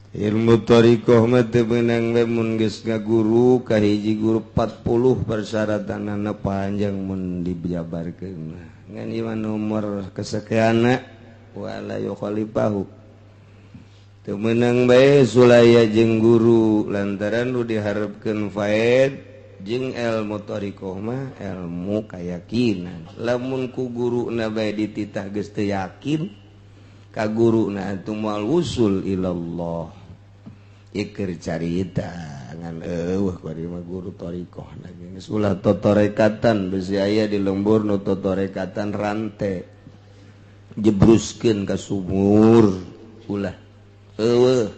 Ilmu thariqah mah teu meunang we mun geus ngaguru ka hiji guru 40 persyaratanana panjang mun dijabarkeun mah. Ngan ieu nomor kesekianna wala yukhalifahu. Teu meunang bae sulaya jeung guru lantaran nu diharepkeun faed jeung ilmu thariqah mah ilmu kayakinan. Lamun ku guruna bae dititah geus teu yakin ka guruna atuh moal wusul ilallah. Iker carita ngan eueuh kuari mah guru thariqah geus ulah totorekatan besi aya di lembur nu totorekatan rante jebruskeun ka sumur ulah eueuh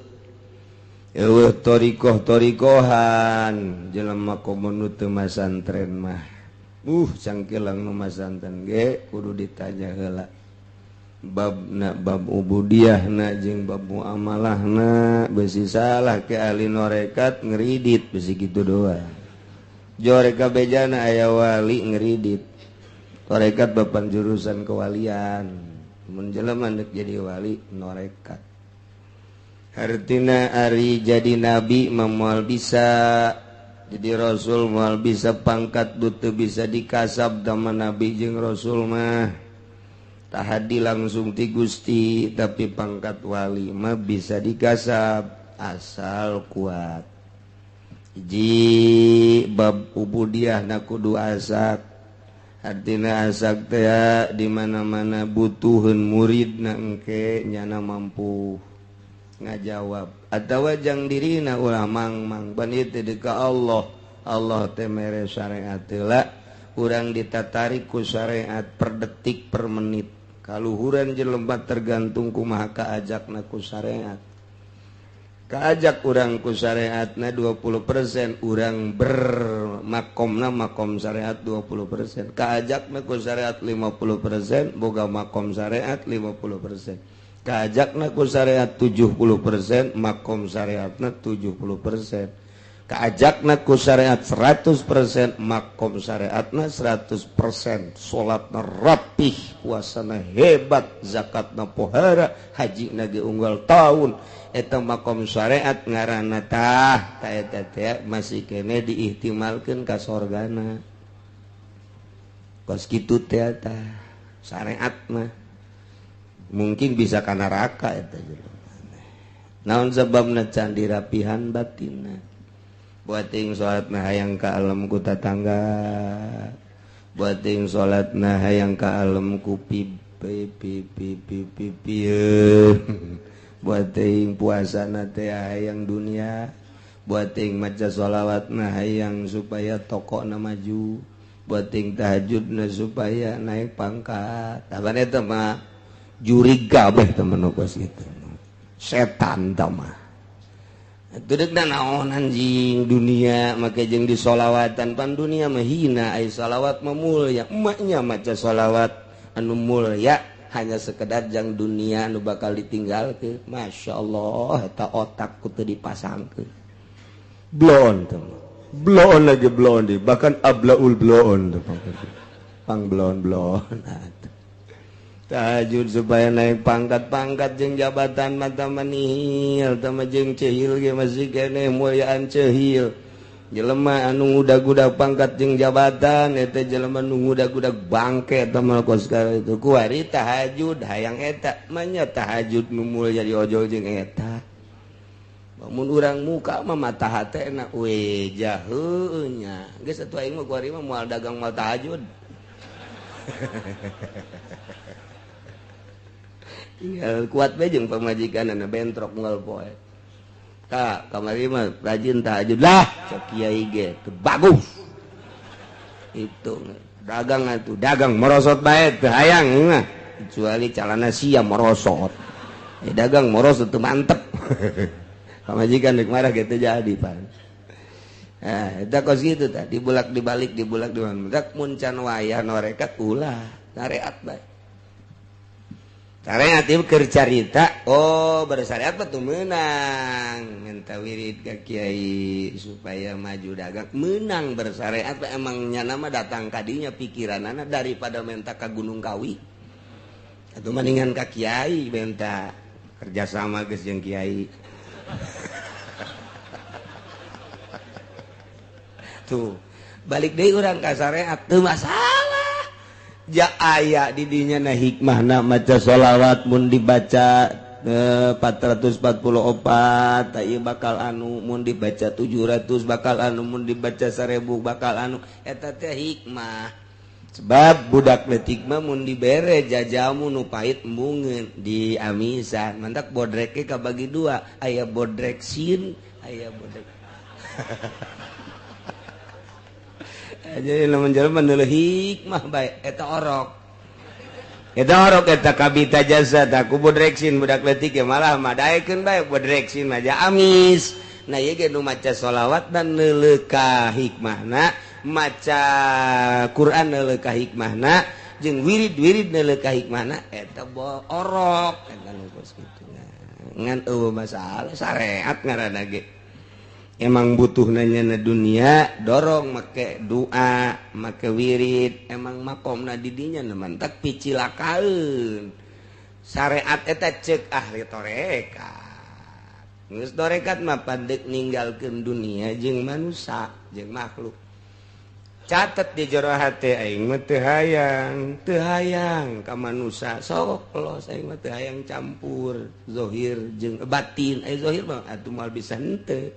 eueuh thariqah thariqahan jelema komo nu teu masantren mah cangkilang nu masantren ge kudu ditanya heula babna bab ubudiyahna jeung bab muamalahna besi salah ke ahli norekat ngeridit besi kitu doang jore kabejana aya wali ngeridit torekat bapan jurusan kewalian mun jelema deuk jadi wali norekat hartina ari jadi nabi mah moal bisa jadi rasul moal bisa pangkat teu bisa dikasab tama nabi jeung rasul mah tahadi langsung ti Gusti tapi pangkat wali mah bisa dikasab asal kuat hiji bab ubudiyah na kudu asak artina asak teh di mana-mana butuheun muridna engke nyana mampu ngajawab atawa jang dirina ulah mang-mang ban ieu teh ka Allah Allah teh mere syariat heula urang ditatarik ku syariat per detik per menit kaluhuran jelema tergantung kumaha kaajakna ku syariat kaajak urang ku syariatna 20% urang bermakomna makom syariat 20% kaajakna ku syariat 50% boga makom syariat 50% kaajakna ku syariat 70% makom syariatna 70% kaajakna ku syariat 100% makom syariatna 100% salatna rapih puasana hebat zakatna pohara hajina ge unggal tahun eta makom syariat ngaranna tah ta eta teh masih kene diihtimalkeun ka sorgana kos kitu teh tah syariat mah mungkin bisa ka neraka eta jelema naon sababna can dirapihan batinna buat ting salat nah hayang ka alam ku tatangga buat ting salat nah hayang ka alam ku pi pi pi pi pi pi buat ting puasa na teh hayang dunia buat ting maca sholawat nah hayang supaya tokona maju buat ting tahajud na supaya naik pangkat taban eta mah jurig kabeh temen kos kitu setan tah mah Tudek dan naon anjing dunia make jeung disolawatan pan dunia mah hina ai salawat mah mulya emaknya maca solawat anu mulya hanya sekedar jang dunia anu bakal ditinggalkeun masyaallah eta otak ku teu dipasangkeun bloon teh bloon lagi bloon di bahkan ablaul bloon teh pang bloon bloon tahajud supaya naik pangkat-pangkat jeung jabatan mata manihil tama jeung cehil ge masih keneh mulyaan cehil jelema anu ngudag-gudag pangkat jeung jabatan eta jelema nu ngudag-gudag bangke tama kos itu kuari tahajud hayang eta manya tahajud nu mulya diojol jeung eta mun urang muka mah mata hatena we jaheunya geus atuh aing mah kuari mah moal dagang moal tahajud tinggal kuat bae jeung pamajikanna bentrok unggal poe ka kamari mah rajin tahajud lah cek kiai ge teu bagus itu dagang atuh dagang merosot bae teu hayang mah kecuali calana sia merosot dagang merosot teu mantep pamajikan rek marah ge teu jadi pan eta kos kitu tah dibulak dibalik dibulak dibalik mun can wayah norekat ulah syariat bae syariat ieu keur carita oh bersyariat mah teu meunang minta wirid ka kiai supaya maju dagang meunang bersyariat emang nyana mah datang kadinya pikiranana daripada minta ka Gunung Kawi atuh mendingan ka kiai minta kerjasama geus jeung kiai. Tuh balik deui urang ka syariat teu masalah. Ja aya di dinya na hikmahna maca sholawat mun dibaca 444 ta ieu bakal anu, mun dibaca 700 bakal anu, mun dibaca 1000 bakal anu, eta teh hikmah. Sebab budak leutik mah mun dibere jajamu nu pahit embungeun di amisan, mantak bodreke kabagi dua, aya bodrek sin, aya bodrek. Jadi lamun jelema neuleuh hikmah bae eta orok. Eta orok eta kabita jasa tah ku bodrek sin budak leutik ge malah mah daekeun bae bodrek sin mah ja amis. Nah ieu ge nu maca sholawat dan neuleuh ka hikmahna, maca Quran neuleuh ka hikmahna, jeung wirid-wirid neuleuh ka hikmahna, eta orok eta nu kos kitu. Ngan eueuh masalah syariat ngaranna ge. Emang butuh nanya na dunia dorong make doa, make wirid, emang makomna di dinya na mantak picilakaeun. Syariat eta ceuk ahli tarekat. Geus tarekat mah pandek ninggalkeun dunia jeung manusia, jeung makhluk. Catet di jero hate aing mah teu hayang ka manusia. Sok los aing mah teu hayang campur zahir jeung batin. Ai zahir mah atuh moal bisa henteu.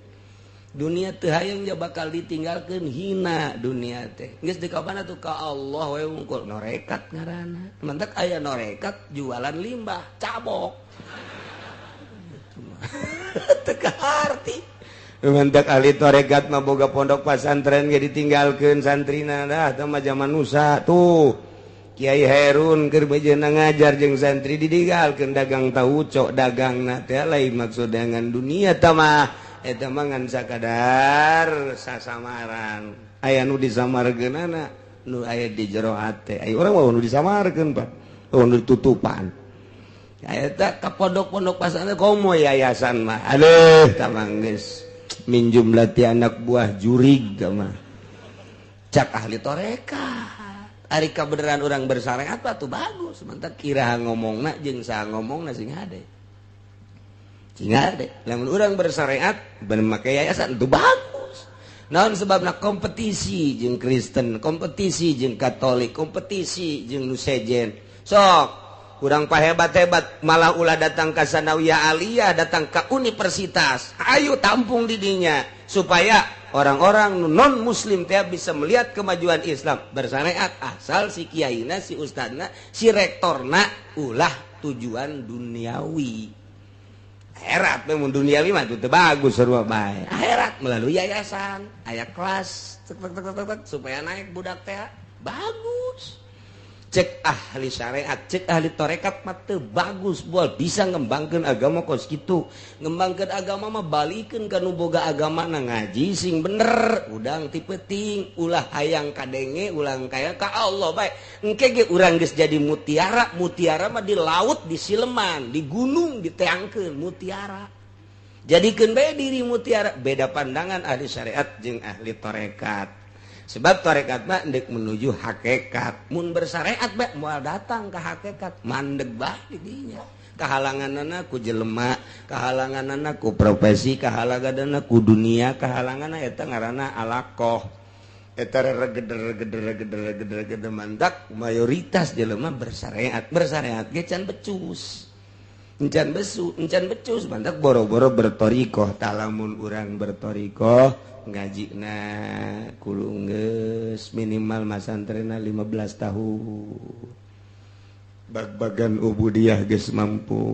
Dunia teu hayang ja bakal ditinggalkeun hina dunia teh. Geus dikabana tuh ka Allah we wungkul norekat ngaranna. Mantak aya norekat jualan limbah, cabok. Teu kaharti. Mantak ahli tarekat mah boga pondok pasantren ge ditinggalkeun santrina dah teh mah zaman nusa tuh. Kiai Herun keur bejeuna ngajar jeung santri ditinggalkeun dagang tauco dagangna teh lain maksud dengan dunia teh mah eta mah ngan sakadar sasamaran. Aya nu disamarkeunana nu aya di jero hate. Aya urang mah nu disamarkeun Pak, nu ditutupan. Eta ka pondok-pondok pasantren komo yayasan mah. Aduh, tamang geus minjum lati anak buah jurig mah. Cak ahli tarekat. Ari kabeneran urang bersyariat mah tuh bagus. Mantap kira ngomongna jeung saha ngomongna sing hade. Sing hade. Lamun urang bersyariat bener make yayasan tuh bagus. Naon sebabna kompetisi jeung Kristen, kompetisi jeung Katolik, kompetisi jeung nu sejen. Sok kurang pahebat-hebat malah ulah datang ke Sanawiyah Aliyah, datang ke universitas. Ayo tampung didinya supaya orang-orang non muslim teh bisa melihat kemajuan Islam bersyariat asal si kiaina, si ustadna, si rektorna ulah tujuan duniawi. Akhirat memang duniawi mah teu bagus sarua bae. Akhirat melalui yayasan, aya kelas tek tek tek tek supaya naik budak teh bagus. Cek ahli syariat, cek ahli tarekat mah teu bagus bual bisa ngembangkeun agama kos kitu. Ngembangkeun agama mah balikeun ka nu boga agama na ngaji sing bener, udang ti peuting, ulah hayang kadenge, ulah kaya ka Allah bae. Engke ge urang geus jadi mutiara, mutiara mah di laut, di sileman, di gunung diteangkeun mutiara. Jadikeun bae diri mutiara, beda pandangan ahli syariat jeung ahli tarekat. Sebab tarekat mah ndek menuju hakikat. Mun bersyariat bae moal datang ka hakikat, mandeg bae di dinya. Kahalanganana ku jelema, kahalanganana ku profesi, kahalanganana ku dunia, kahalanganana eta ngaranna alaqah. Eta regeder-regeder-regeder-regeder mantak mayoritas jelema bersyariat, bersyariat ge can becus. Encan besu, encan becus mantak boro-boro bertorikoh. Talamun urang bertorikoh ngajina kulung geus minimal masantrena 15 tahun. Bag-bagan ubudiah geus mampu.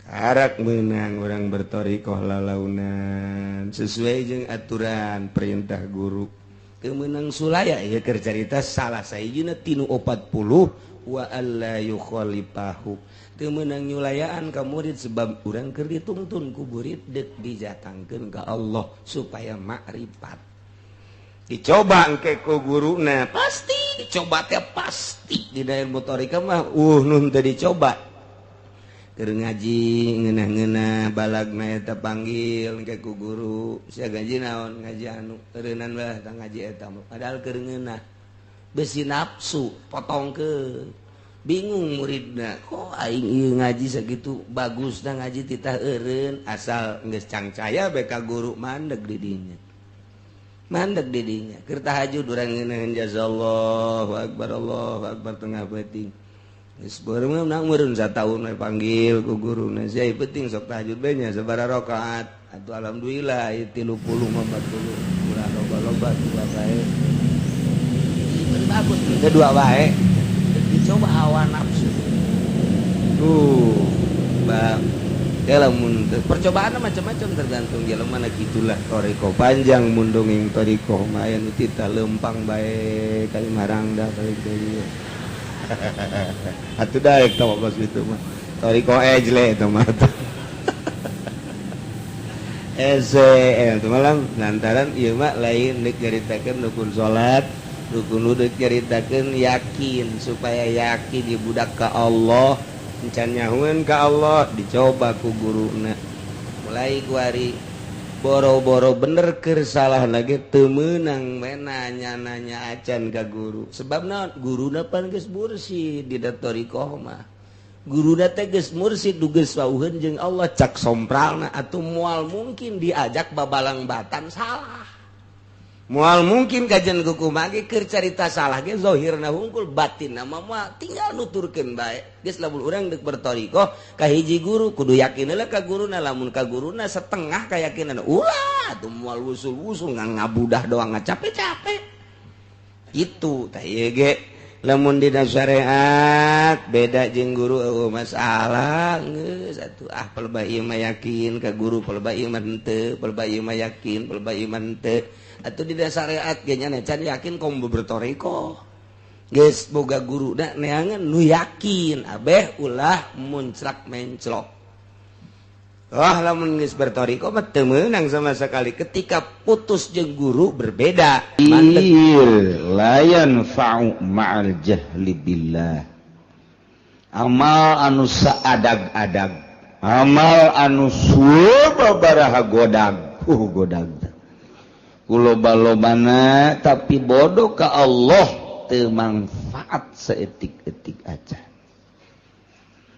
Karak meunang urang bertorikoh lalaunan sesuai jeung aturan perintah guru. Teu meunang sulaya ieu keur carita salah sahijina tinu 40 wa alla yukhalifahu. Teu meunang nyulayaan ka murid sebab urang keur dituntun ku murid deuk dijatangkeun ka Allah supaya makrifat. Dicoba engke ku guruna pasti dicoba teh pasti di ilmu tarekat mah nun teu dicoba. Keur ngaji ngeunah-ngeunah balagna eta panggil engke ku guru, sia ngaji naon ngaji anu eureunnan bae tah ngaji eta padahal keur ngeunah. Besi nafsu potongkeun. Bingung muridna, kok aing ieu ngaji sakitu bagusna ngaji titah eureun asal geus cangcaya bae ka guru mandeg di dinya. Mandek didinya keur tahajud urang ngeunaheun jazallahu akbar Allahu akbar tengah peuting. Geus beureum nang meureun sataun we panggil ku guruna sia penting sok tahajud bae nya sabaraha rakaat. Atuh alhamdulillah ieu 30 mah 40 ulah loba-loba dua bae. Ieu bagus teu dua bae. Dicoba hawa nafsu. Tuh, bang. Lamun percobaan macam-macam tergantung jelema mana gitulah toriko panjang mun dongeng toriko mah aya nu tita lempang bae kali marangda balik deui. Atuh daek tah kos kitu mah. Toriko ejle eta mah. Eze itu malam lantaran ieu mah lain deuk nyaritakeun rukun salat, rukun deuk nyaritakeun yakin supaya yakin di budak ka Allah. Encan nyahueun ka Allah dicoba ku guruna mulai kuari boro-boro bener keur salah lagi teu meunang we nanya-nanya acan ka guru sebab naon guruna pan geus mursid di thoriqoh mah guruna teh geus mursid du geus wauheun jeung Allah cak sompralna atuh moal mungkin diajak babalang batan salah moal mungkin kajian kuku mage keur carita salah ge zahirna hungkul batinna mah moal tinggal nuturkeun bae geus lamun urang deuk berthoriqoh ka hiji guru kudu yakin heula ka guruna lamun ka guruna setengah keyakinan ulah atuh moal wusul-wusul ngabudah doang ngacape-cape itu tah ieu ge lamun dina syariat beda jeung guru eueuh masalah geus atuh ah pelebah ieu mah yakin ka guru pelebah ieu mah henteu pelebah ieu mah yakin pelebah ieu mah henteu atuh di syariat ge nya can yakin komo berthoriqoh geus boga guru da neangan nu yakin abeh ulah muncrak menclok. Wah lamun geus berthoriqoh mah teu meunang sama sekali ketika putus jeung guru berbeda mandek. La yanfa'u ma'al jahli billah amal anu saadag-adag amal anu sababaraha godag godag kuloba-lobana tapi bodoh ka Allah teu manfaat seetik-etik aja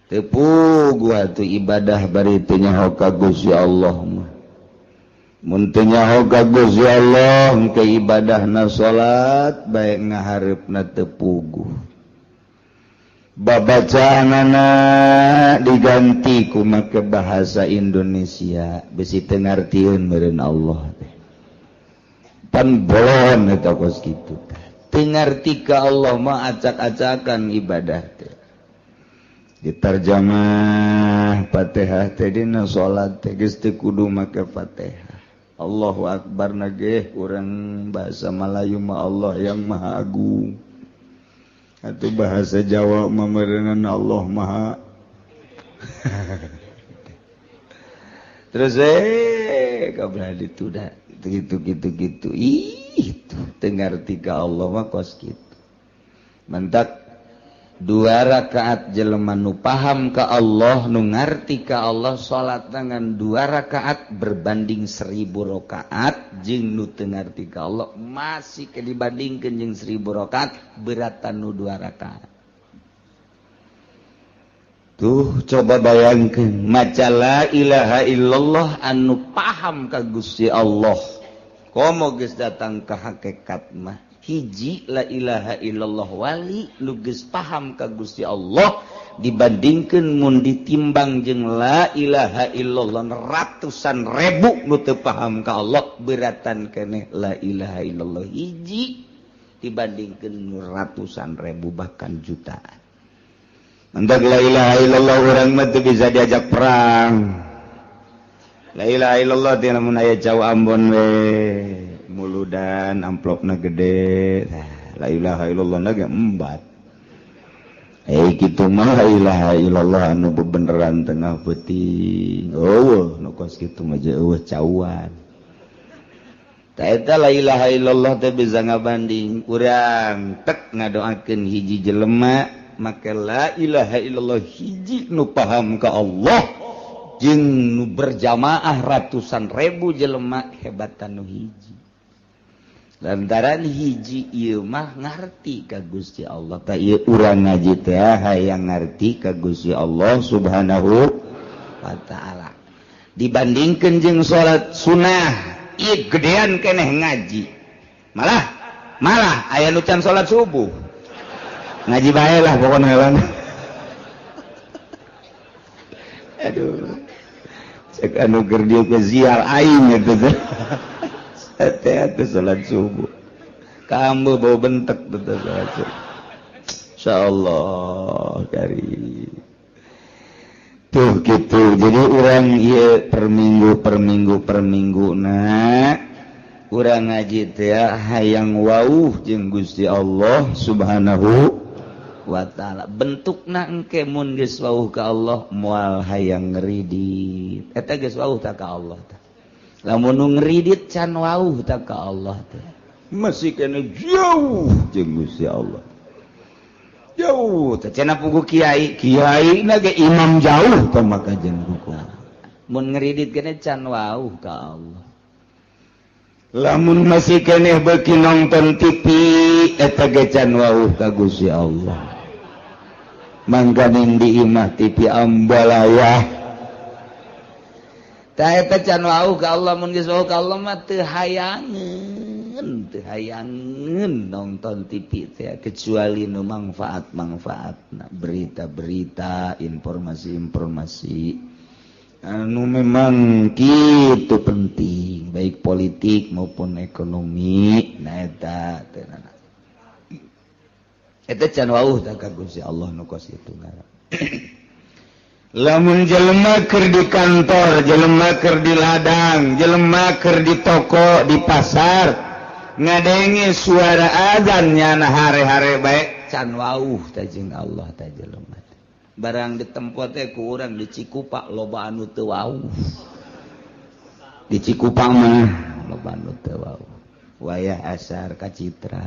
teu puguh atuh ibadah bari teu nyaho ka Gusti Allah mah mun teu nyaho ka Gusti Allah ke ibadahna salat bae ngahareupna teu puguh babacaanana diganti ku make bahasa Indonesia bisi teu ngartieun meureun Allah teh pan bolon eta kos kitu teh teu ngarti ka Allah mah acak-acakan ibadah teh diterjemah Fatihah teh dina salat teh geus teu kudu make Fatihah Allahu Akbar nage urang bahasa Melayu mah Allah yang Maha Agung atau bahasa Jawa mah meureunna Allah Maha terus kabeh dituda gitu gitu gitu ih teu ngarti ka Allah mah kos kitu mentak dua rakaat jelema nu paham ka Allah nu ngarti ka Allah salat dengan dua rakaat berbanding 1000 rakaat jeung nu teu ngarti ka Allah masih ke dibandingkeun jeung 1000 rakaat beratan nu dua rakaat. Tuh coba bayangkeun maca la ilaha illallah anu paham ka Gusti Allah komo geus datang ka hakikat mah hiji la ilaha illallah wali nu geus paham ka Gusti Allah dibandingkeun mun ditimbang jeung la ilaha illallah ratusan ribu nu teu paham ka Allah beratan keneh la ilaha illallah hiji dibandingkeun ratusan ribu bahkan jutaan. Mentak la ilaha illallah urang mah teu bisa diajak perang. La ilaha illallah teh lamun aya cau Ambon we muludan amplopna gede. La ilaha illallah na ge embat. Kitu mah la ilaha illallah anu bebeneran tengah peuting. Eueuh nu kos kitu mah eueuh cauan. Ta eta la ilaha illallah teh bisa ngabanding urang tek ngadoakeun hiji jelema maka la ilaha illallah hiji nu paham ka Allah jeung nu berjamaah ratusan ribu jelema hebatan nu hiji. Lantaran hiji ieu mah ngarti ka Gusti Allah. Ta ieu urang ngaji teh hayang ngarti ka Gusti Allah Subhanahu wa taala. Dibandingkeun jeung salat sunah ieu gedean keneh ngaji. Malah malah aya nu can salat subuh. Ngaji bae lah pokona heula. Aduh. Cek anu keur dieu ke ziar aing eta teh. Teh atuh salat subuh. Kamu bau bentek teh salat subuh. Insyaallah kari. Tuh gitu. Jadi urang ieu per minggu per minggu per minggu na urang ngaji teh hayang wauh jeung Gusti Allah Subhanahu wa ta'ala. Bentukna engke mun geus wauh ka Allah moal hayang ngeridit. Eta geus wauh ta ka Allah teh. Lamun nu ngeridit can wauh ta ka Allah teh. Masih kena jauh jeung Gusti Allah. Jauh teh cenah pugu kiai, kiai na ge imam jauh tah maka jeung hukum. Mun ngeridit kene can wauh ka Allah. Lamun masih keneh beuki nonton TV eta ge can wauh ka Gusti Allah. Mangkaning di imah TV ambalaya. Tah eta can wauh ka Allah, mun geus wauh ka Allah mah teu hayangeun, teu hayangeun nonton TV teh kecuali nu manfaat-manfaatna, berita-berita, informasi-informasi anu memang kitu penting, baik politik maupun ekonomi. Nah eta teh eta can wauh tah ka Gusti Allah nu kos kitu ngaran. Lamun jelema keur di kantor, jelema keur di ladang, jelema keur di toko, di pasar, ngadenge suara azan nyana hare-hare bae can wauh tah jeung Allah tah jelema. Barang ditempo teh ku urang di Cikupa loba anu teu wauh. Di Cikupa mah loba anu teu wauh. Wayah asar ka Citra.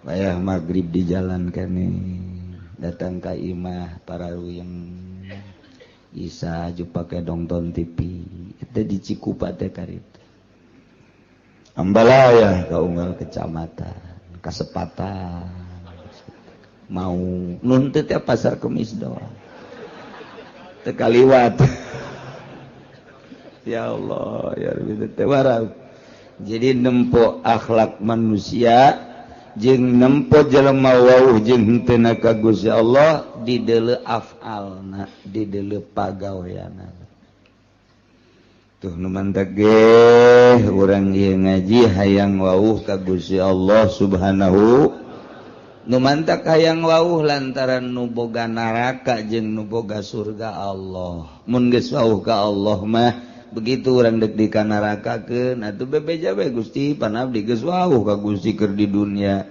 Wayah magrib di jalan kene datang ka imah para ruyeng Isa ju pake nonton TV. Eta di Cikupa teh karita. Ambalaya ka unggal kecamatan, kasepatan. Mau nuntut ya pasar Kemis doang tekaliwat. Ya Allah ya Rabbi teh warau. Jadi nempo akhlak manusia jeung nempo jelema wauh jeung henteu ka Gusti Allah di deuleu afalna, di deuleu pagaweanna. Tuh nu mantak ge urang ieu ngaji hayang wauh ka Gusti Allah Subhanahu. Nu mantak hayang wauh lantaran nu boga neraka jeung nu boga surga Allah. Mun geus wauh ka Allah mah begitu urang deuk di ka nerakakeun atuh bebeja we Gusti pan abdi geus wauh ka Gusti keur di dunia.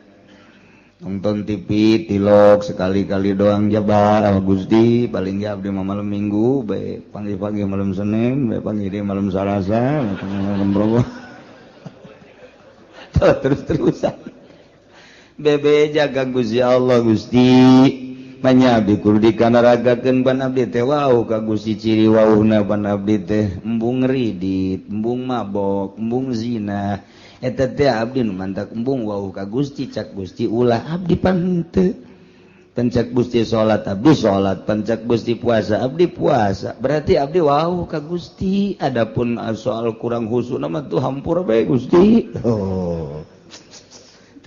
Nonton TV tilok sekali-kali doang jabar sama Gusti, paling ge abdi mah malam Minggu bae pagi-pagi malam Senin, bae pagi deui malam Salasa, malam Rabu. Terus-terusan. Bebe jaga Gusti Allah Gusti manya abdi kudu dikanaragakeun pan abdi teh wauh ka Gusti ciri wauhna pan abdi teh embung ngeridit, embung mabok, embung zina. Eta teh abdi nu mantak embung wauh ka Gusti cak Gusti ulah abdi pan henteu. Pencak Gusti salat abdi salat, pencak Gusti puasa abdi puasa. Berarti abdi wauh ka Gusti. Adapun soal kurang khusuk mah tuh hampura bae Gusti. Oh.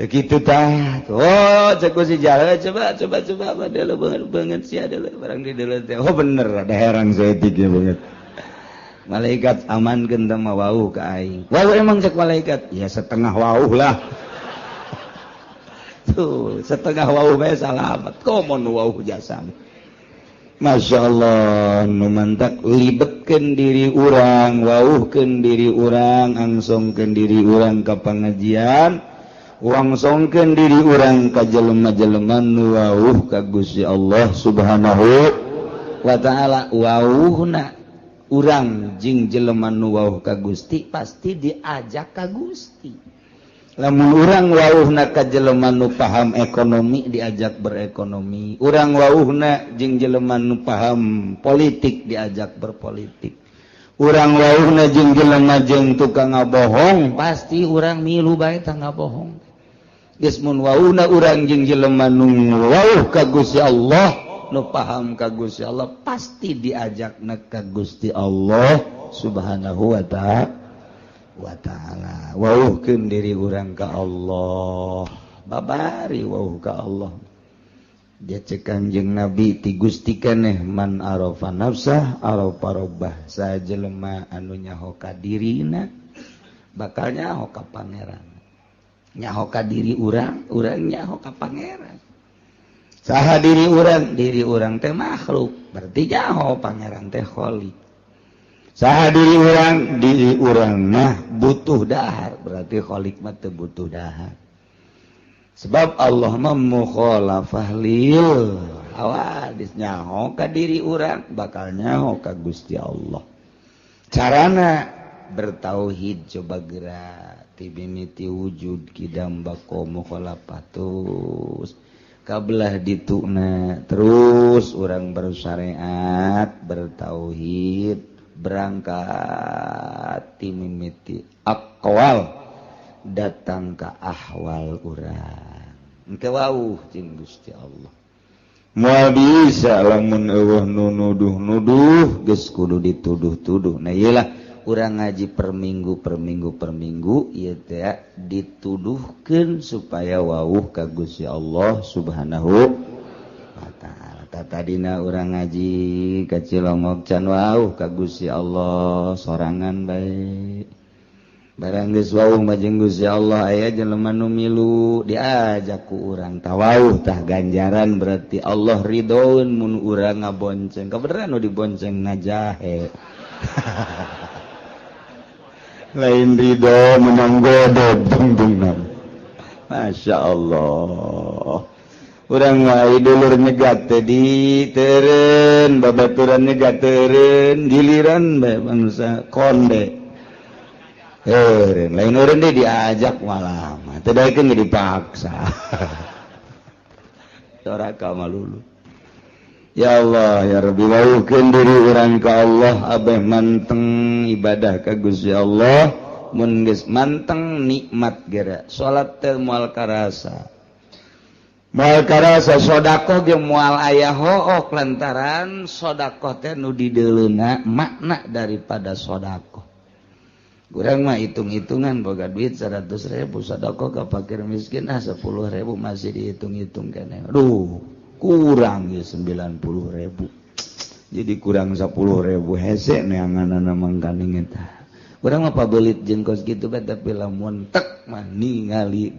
Begitu tah. Oh, cek si jalan coba coba coba apa dulu banget banget sih ada barang di dulu teh. Oh bener ada herang saeutik ya banget. Malaikat amankeun teh mah wauh ka aing. Wauh emang cek malaikat? Ya setengah wauh lah. Tuh, setengah wauh bae salamet. Komo nu wauh jasa. Masya Allah, nu mantak libetkeun diri urang, wauhkeun diri urang, angsongkeun diri urang ka pangajian. Wangsongkeun diri urang ka jelema-jelema nu wauh ka Gusti Allah Subhanahu wa ta'ala. Wauhna urang jeung jelema nu wauh ka Gusti pasti diajak ka Gusti. Lamun urang wauhna ka jelema nu paham ekonomi diajak berekonomi, urang wauhna jeung jelema nu paham politik diajak berpolitik, urang wauhna jeung jelema jeung tukang ngabohong pasti urang milu bae tah ngabohong. Geus mun wauhna urang jeung jelema nu wauh ka Gusti Allah, nu paham ka Gusti Allah pasti diajakna ka Gusti Allah Subhanahu wa ta'ala. wa ta'ala. Wauhkeun diri urang ka Allah, babari wauh ka Allah. Dia cek Kanjeng Nabi ti Gusti keneh, man arafa nafsah arafa rabbah. Sajelema anu nyaho ka dirina bakal nyaho ka pangeran. Nyaho ka diri urang, urang nyaho ka pangeran. Saha diri urang? Diri urang teh makhluk, berarti nyaho pangeran teh khalik. Saha diri urang? Diri urang mah butuh dahar, berarti khalik mah teu butuh dahar. Sebab Allah mah mukhalafah lil hawadis. Nyaho ka diri urang bakal nyaho ka Gusti Allah. Carana bertauhid, coba gerak ti mimiti wujud kidam bako mukhalafah terus kabelah dituna, terus urang bersyariat bertauhid, berangkat ti mimiti aqwal datang ke ahwal urang, engke wauh jeung Gusti Allah. Moal bisa lamun eueuh nu nuduh-nuduh, geus kudu dituduh-tuduh. Nah, ieu lah urang ngaji per minggu, per minggu, per minggu ieu teh dituduhkeun supaya wauh ka Gusti Allah Subhanahu wa ta'ala. Tadina urang ngaji ka Cilongok can wauh ka Gusti Allah, sorangan bae. Barang geus wauh mah jeung Gusti Allah, aya jelema nu milu diajak ku urang tawauh, tah ganjaran berarti Allah ridhoeun mun urang ngabonceng. Kabeneran nu dibonceng ngajahe. Lain ridho menang godog dungdungan. Masya Allah. Urang wae dulur nyegat teh di teureun, babaturan nyegat teureun, giliran bae bangsa konde. Eureun, lain eureun deui diajak malah mah. Teu daekeun ge dipaksa. Doraka malulu. Ya Allah ya Rabbi, wauhkeun diri urang ka Allah, abeh manteng ibadah ka Gusti Allah. Mun geus manteng nikmat geura. Salat teh moal karasa. Moal karasa, sedekah ge moal aya hook lantaran sedekah teh nu dideuleuna makna daripada sedekah. Urang mah hitung-hitungan boga duit 100.000 sedekah ka fakir miskin, ah 10.000 masih dihitung-hitung keneh. Aduh, kurang ya 90.000. Jadi kurang 10.000 hese neanganana mangkaning eta. Urang mah pabelit jeung kos kitu bae, tapi lamun tek mah ningali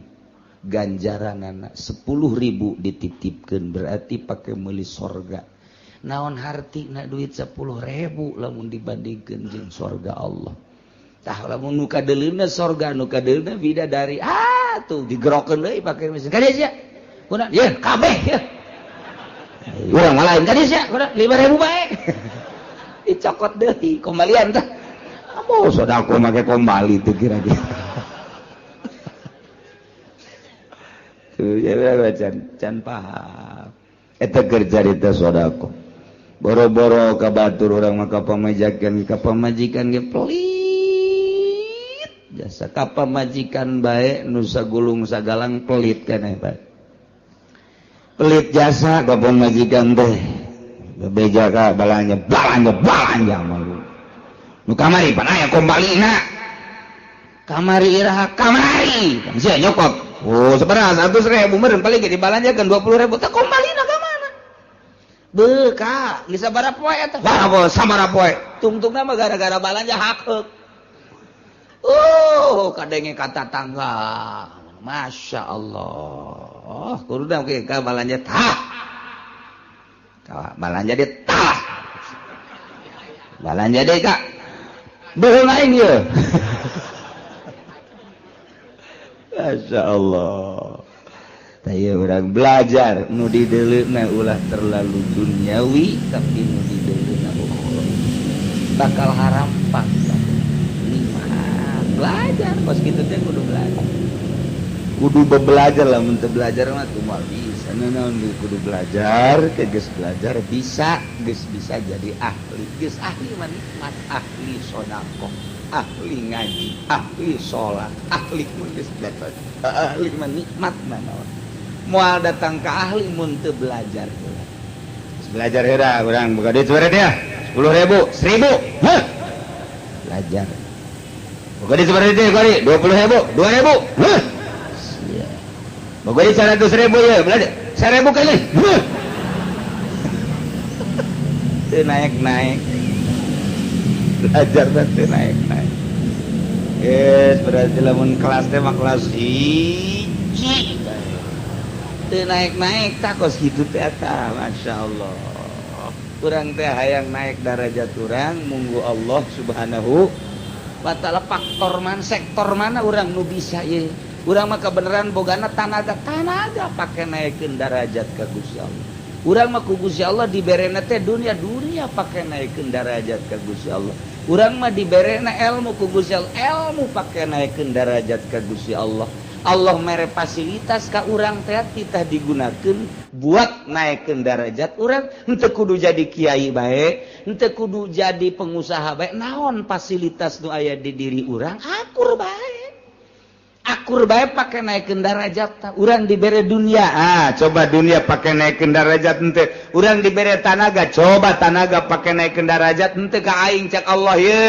ganjaranana 10.000 dititipkeun berarti pake meuli sorga. Naon hartina duit 10.000 lamun dibandingkeun jeung sorga Allah. Tah lamun nu kadeuleuna sorga, nu kadeuleuna bidadari, ah tuh digerokeun deui pake mesin. Kadieu sia. Kuna ye kabeh ye. Urang mah lain kadieu sia, kuna 5.000 bae. Dicokot deui kembalian tah. Amo sedekah make kembali teu kira-kira. Tuh ya can can paham. Eta keur carita sedekah. Boro-boro ka batur urang mah ka pamajikan, ka pamajikan ge pelit. Jasa ka pamajikan bae nu sagulung sagalang pelit keneh bae. Pelit jasa ka pamajikan teh. Bebeja ka balanja, balanja, balanja malu. Nu kamari pan aya kombalina. Kamari iraha kamari. Sia nyokot. Oh, sabaraha 100.000 meureun paling ge dibalanjakeun 20.000 teh kombalina ka mana? Beuh ka, geus sabaraha poe eta? Wah, sabaraha poe. Tungtungna mah gara-gara balanja hakeuk. Oh, kadenge kata tangga. Masya Allah. Kudu dah ka balanja tah. Balanja dia tah. Balanja deui ka. Beuh lain ieu. Masya Allah. Tah ieu urang belajar nu dideuleuna ulah terlalu duniawi tapi nu dideuleuna ukhrawi. Bakal harampak. Belajar kos kitu teh kudu belajar. Kudu belajar lah, mun teu belajar mah teu moal bisa. Naon kudu belajar, ke geus belajar bisa, geus bisa jadi ahli. Geus ahli mah nikmat, ahli sedekah, ahli ngaji, ahli salat, ahli mun geus belajar. Ahli mah nikmat mah naon. Moal datang ka ahli mun teu belajar. Geus belajar heula urang boga duit sabaraha dia? 10.000, 1.000. Heh. Belajar. Boga di seperti itu kori 20.000 2.000. Heh. Boga di 100.000 ya, belajar 1.000 kali. Heh. Teu naik-naik. Belajar teh naik-naik. Yes, berarti lamun kelas teh mah kelas hiji. Teu naik-naik tah kos kitu teh eta, masyaallah. Urang teh hayang naik darajat urang munggu Allah Subhanahu wa taala faktor mana sektor mana urang nu bisa ye. Urang mah kebenaran bogana tanaga tanaga pake naikeun darajat ka Gusti Allah. Urang mah ku Gusti Allah diberena teh dunia dunia pake naikeun darajat ka Gusti Allah. Urang mah diberena ilmu ku Gusti Allah, ilmu pake naikeun darajat ka Gusti Allah. Allah mere fasilitas ka urang teh titah digunakeun buat naikeun darajat urang. Henteu kudu jadi kiai bae, henteu kudu jadi pengusaha bae, naon fasilitas nu aya di diri urang akur bae. Akur bae pake naikeun darajat. Urang dibere dunia, ah coba dunia pake naikeun darajat henteu. Urang dibere tanaga, coba tanaga pake naikeun darajat henteu ka aing cak Allah ye.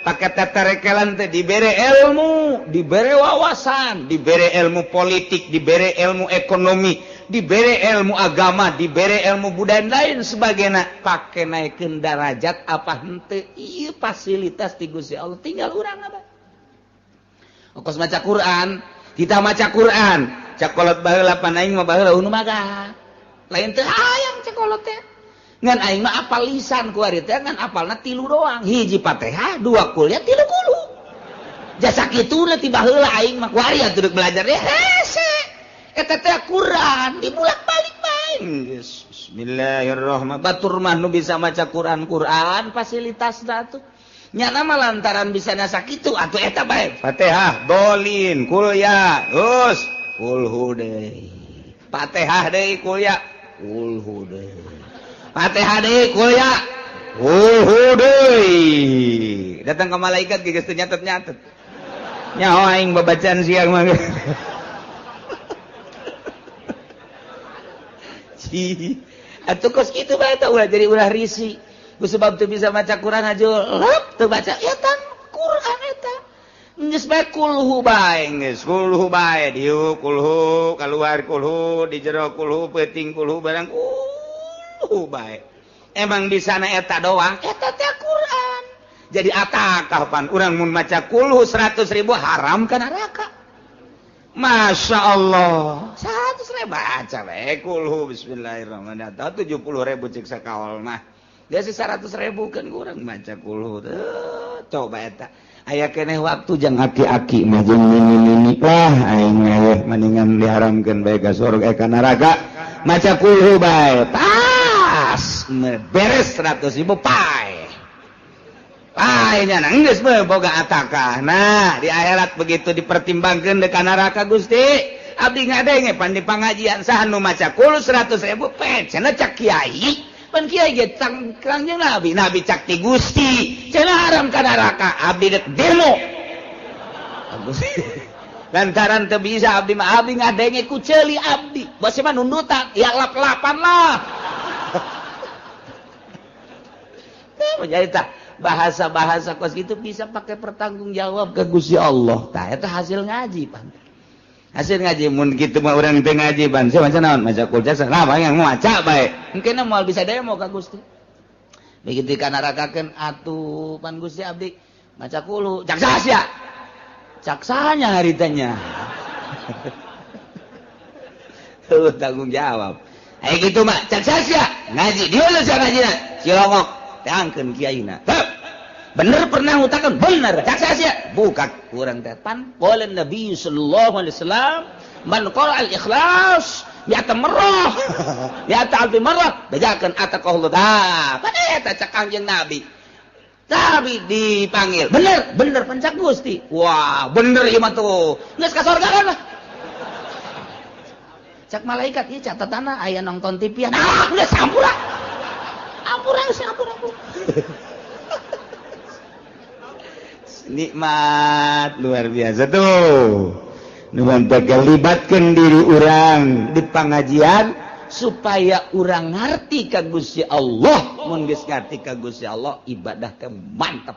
Pake teterekelan teh dibere ilmu, dibere wawasan, dibere ilmu politik, dibere ilmu ekonomi, dibere ilmu agama, dibere ilmu budaya lain sebagainya. Pake naikeun darajat apa henteu? Ieu fasilitas ti Gusti Allah tinggal urang apa? Okos maca Quran, kita maca Quran, cak kolot baheula pan aing mah baheula unu maga. Lain teu hayang cak kolot teh. Ngan aing mah apal lisan ku ari teh ngan apalna 3 doang. Hiji Fatihah, 2 kuliah, 3 kulu. Jasa kituna ti baheula aing mah ku ari atuh deuk belajar ya hese. Eta teh Quran dibulak-balik bae. Geus bismillahirrahmanirrahim. Batur mah nu bisa maca Quran Quran fasilitasna atuh. Nyana mah lantaran bisa nasa kitu atuh eta bae. Fatihah, dolin, kuliah, terus kulhu deui. Fatihah deui kuliah, kulhu deui. Fatihah deui kuliah, kulhu deui. Datang ke malaikat geus teu nyatet-nyatet. Nyaho aing babacaan siang mah. Atuh kos kitu bae tah ulah jadi ulah risi. Sebab teu bisa maca Quran aja lep teu baca eta Quran eta geus bae kulhu bae geus kulhu bae dieu kulhu kaluar kulhu di jero kulhu peuting kulhu barang kulhu bae emang bisa na eta doang eta teh Quran jadi atakah pan urang mun maca kulhu 100.000 haram ka neraka. Masya Allah 100.000 baca bae kulhu bismillahirrahmanirrahim 70.000 cek sakaol mah. Dia sih 100.000 kan kurang maca kulhu tuh coba eta aya keneh waktu jang aki-aki mah jeung nini-nini lah aing mah mendingan diharamkeun bae ka surga ka neraka maca kulhu bae tas beres 100.000 pae pae nya geus boga atakah. Nah di akhirat begitu dipertimbangkeun deuk ka neraka Gusti abdi ngadenge pan di pangajian saha nu maca kulhu 100.000 pe cenah cak kiai pan kiai ge kangjeng nabi nabi cak ti Gusti cenah haram ka neraka abdi dek demo lantaran teu bisa abdi mah abdi ngadenge ku ceuli abdi bos mah nundutan ya lap-lapan lah. Jadi tah bahasa-bahasa kos gitu bisa pakai pertanggungjawab ke Gusti Allah tah eta hasil ngaji pan hasil ngaji mun kitu mah urang teu ngaji ban sia maca naon maca kulca nah yang maca bae mungkin moal bisa demo ka Gusti begitu ka nerakakeun atuh pan Gusti abdi maca kulu cak saha cak sahanya haritanya tuh tanggung jawab aya kitu mah cak saha ngaji dieu sia ngajina cilongok teangkeun kiaina bener pernah ngutakan bener cak sia buka kurang teh pan qala Nabi sallallahu alaihi wasallam man qara al ikhlas ya tamarrah ya ta'al marrah bejakeun ataqallahu ta pan eta cak Kangjeng Nabi tapi dipanggil bener bener pencak Gusti wah bener ieu mah tuh geus ka surga kan lah cak malaikat ieu catatanna aya nonton TV ah geus ampura ampura geus ampura nikmat luar biasa tuh. Nu libatkeun diri urang di pangajian supaya urang ngarti ka Gusti Allah. Mun geus ngarti ka Gusti Allah ibadah teh mantep.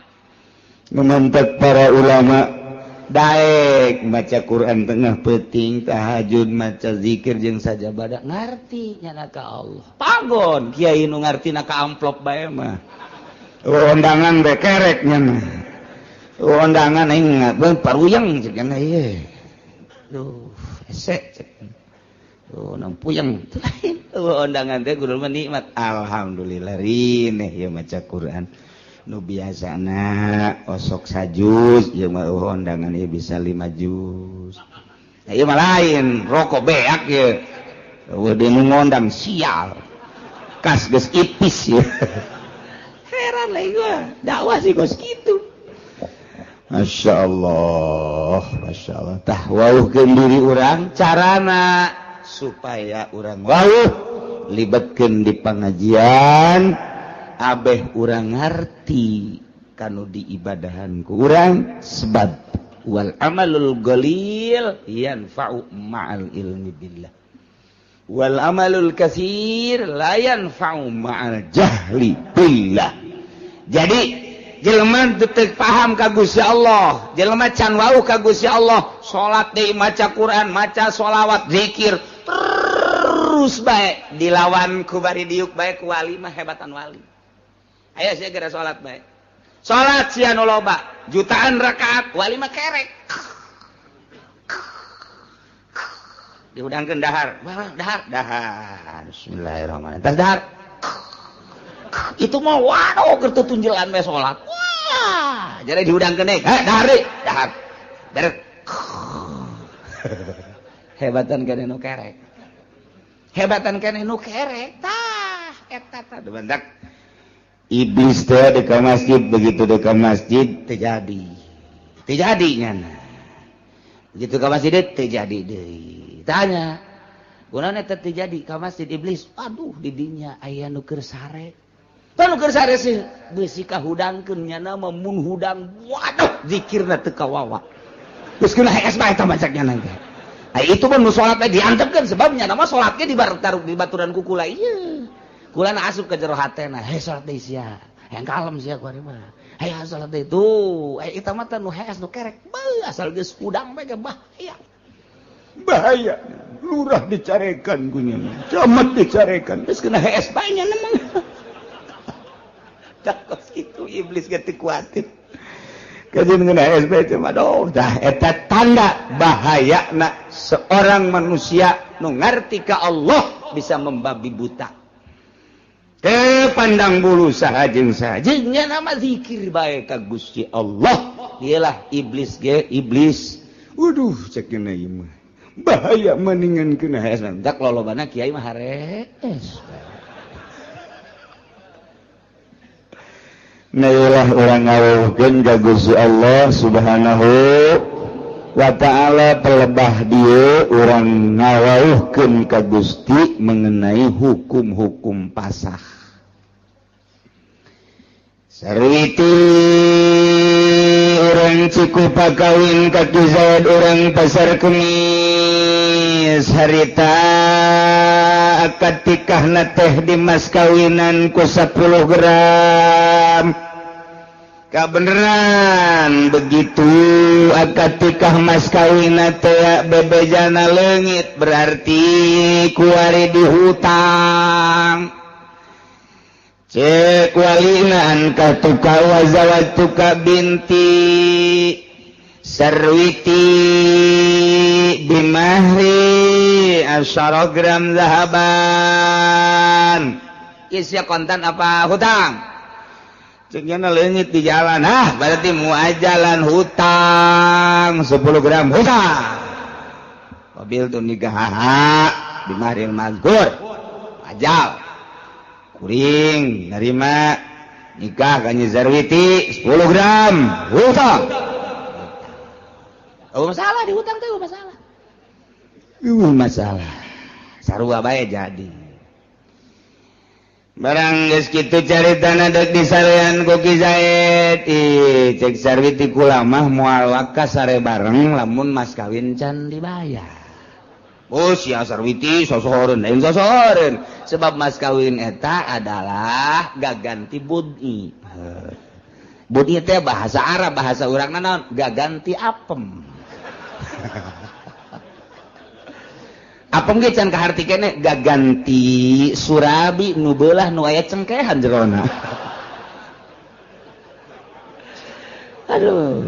Memantak para ulama daek maca Quran tengah peuting tahajud maca zikir jeung sajabada ngarti nyana ka Allah. Pagon kiai nu ngartina ka amplop bae mah. Undangan bae kerek nya. Undangan aing paruyang cek nya ieu. Duh, hese cek. Oh, nang puyeng. Undangan teh guru mah nikmat. Alhamdulillah rineh ieu maca Quran. Nu biasana osok sajuz ieu mah undangan ieu bisa 5 juz. Nah, ieu mah lain, rokok beak ieu. Eueuh deui nu ngondang sial. Kas geus ipis ieu. Heran lah gua, dakwah sih kos kitu. Masya Allah, Masya Allah. Tah wauhkeun diri urang carana supaya urang wauh libatkeun di pengajian abeh urang ngarti kanu diibadahan ku urang sebab wal amalul qalil yanfa'u ma'al ilmi billah wal amalul katsir la yanfa'u ma'al jahli billah. Jadi jelema teu paham ka Gusti Allah, jelema can wauh ka Gusti Allah, salat deui maca Quran, maca sholawat, zikir terus bae dilawan ku bari diuk bae ku wali mah hebatan wali. Ayo sia geura salat bae. Salat sia nu loba, jutaan rakaat, wali mah kerek. Dihudangkeun dahar, dahar, dahar. Bismillahirrahmanirrahim. Tas dahar. Itu mah waduh keur tutunjelan bae salat. Wah, jadi dihudangkeun deui. Heh, dahar deui, dahar. Beres. Hebatan keneh nu kerek. Hebatan keneh nu kerek. Tah, eta tah bentak. Iblis teh di ka masjid, begitu di ka masjid teu jadi. Teu jadi nyana. Begitu ka masjid teu jadi deui. Tanya, kunaon eta teu jadi ka masjid iblis? Aduh, di dinya aya nu keur sare. Tah nu keur sare sih beusi kahudangkeun nyana mah mun hudang waduh zikirna teu kawawa. Geus kena hees bae eta macak nyana teh. Ai itu mah nu salat teh diantepkeun sebab nyana mah salat ge di baturan ku kula ieu. Kula na asup ke jero hatena, hei salat deui sia. Hayang kalem sia ku ari mah. Hayang salat deui tuh, ai eta mah teh nu hees nu kerek. Beuh asal geus hudang bae ge bahaya. Bahaya. Lurah dicarekan ku nya. Camat dicarekan. Geus kena hees bae nya mah. Takos itu iblis ge teu kuatir. Kajian kena hees bae teh mah aduh, dah eta tanda bahayana seorang manusia nu ngarti ka Allah bisa membabi buta. Pandang bulu saha jeung saha jeung nya nama zikir bae ka Gusti Allah. Dialah iblis ge iblis. Waduh cek nya ieu mah. Bahaya maningan kena hees. Tak lolobana kiai mah harees. Nah iyalah urang ngaweuhkeun ka Gusti Allah Subhanahu wa ta'ala pelebah dieu urang ngaweuhkeun ka Gusti mengenai hukum-hukum pasah. Sarwiti urang Cikupa kawin ka Ki Zaid urang Pasar Kemis harita akad tikahna teh di mas kawinan ku 10 gram. Kabeneran begitu akad tikah mas kawinna teh bebejana leungit berarti kuari dihutang. Cek walina angka tuka wazawatuka binti Sarwiti bimahri asyara gram zahaban. Isya kontan apa hutang? Ceknya leungit di jalan, ah berarti muajalan hutang 10 gram hutang. Mobil tuh nikah bimahril mazkur ajal. Kuring nerima nikah ka Nyi Zarwiti 10 gram hutang. Oh masalah di hutang teh masalah. Masalah. Sarua bae jadi. Barang geus kitu caritana deuk disarean ku Ki Zaid. Ih, cek Sarwiti kula mah moal waka sare bareng lamun mas kawin can dibayar. Oh sia Sarwiti sosohoreun, lain sosohoreun. Sebab mas kawin eta adalah gaganti bud'i. Budi teh bahasa Arab, bahasa urang naon? Gaganti apem. Apem ge can kaharti keneh gaganti surabi nu beulah nu aya cengkehan jerona. Aduh,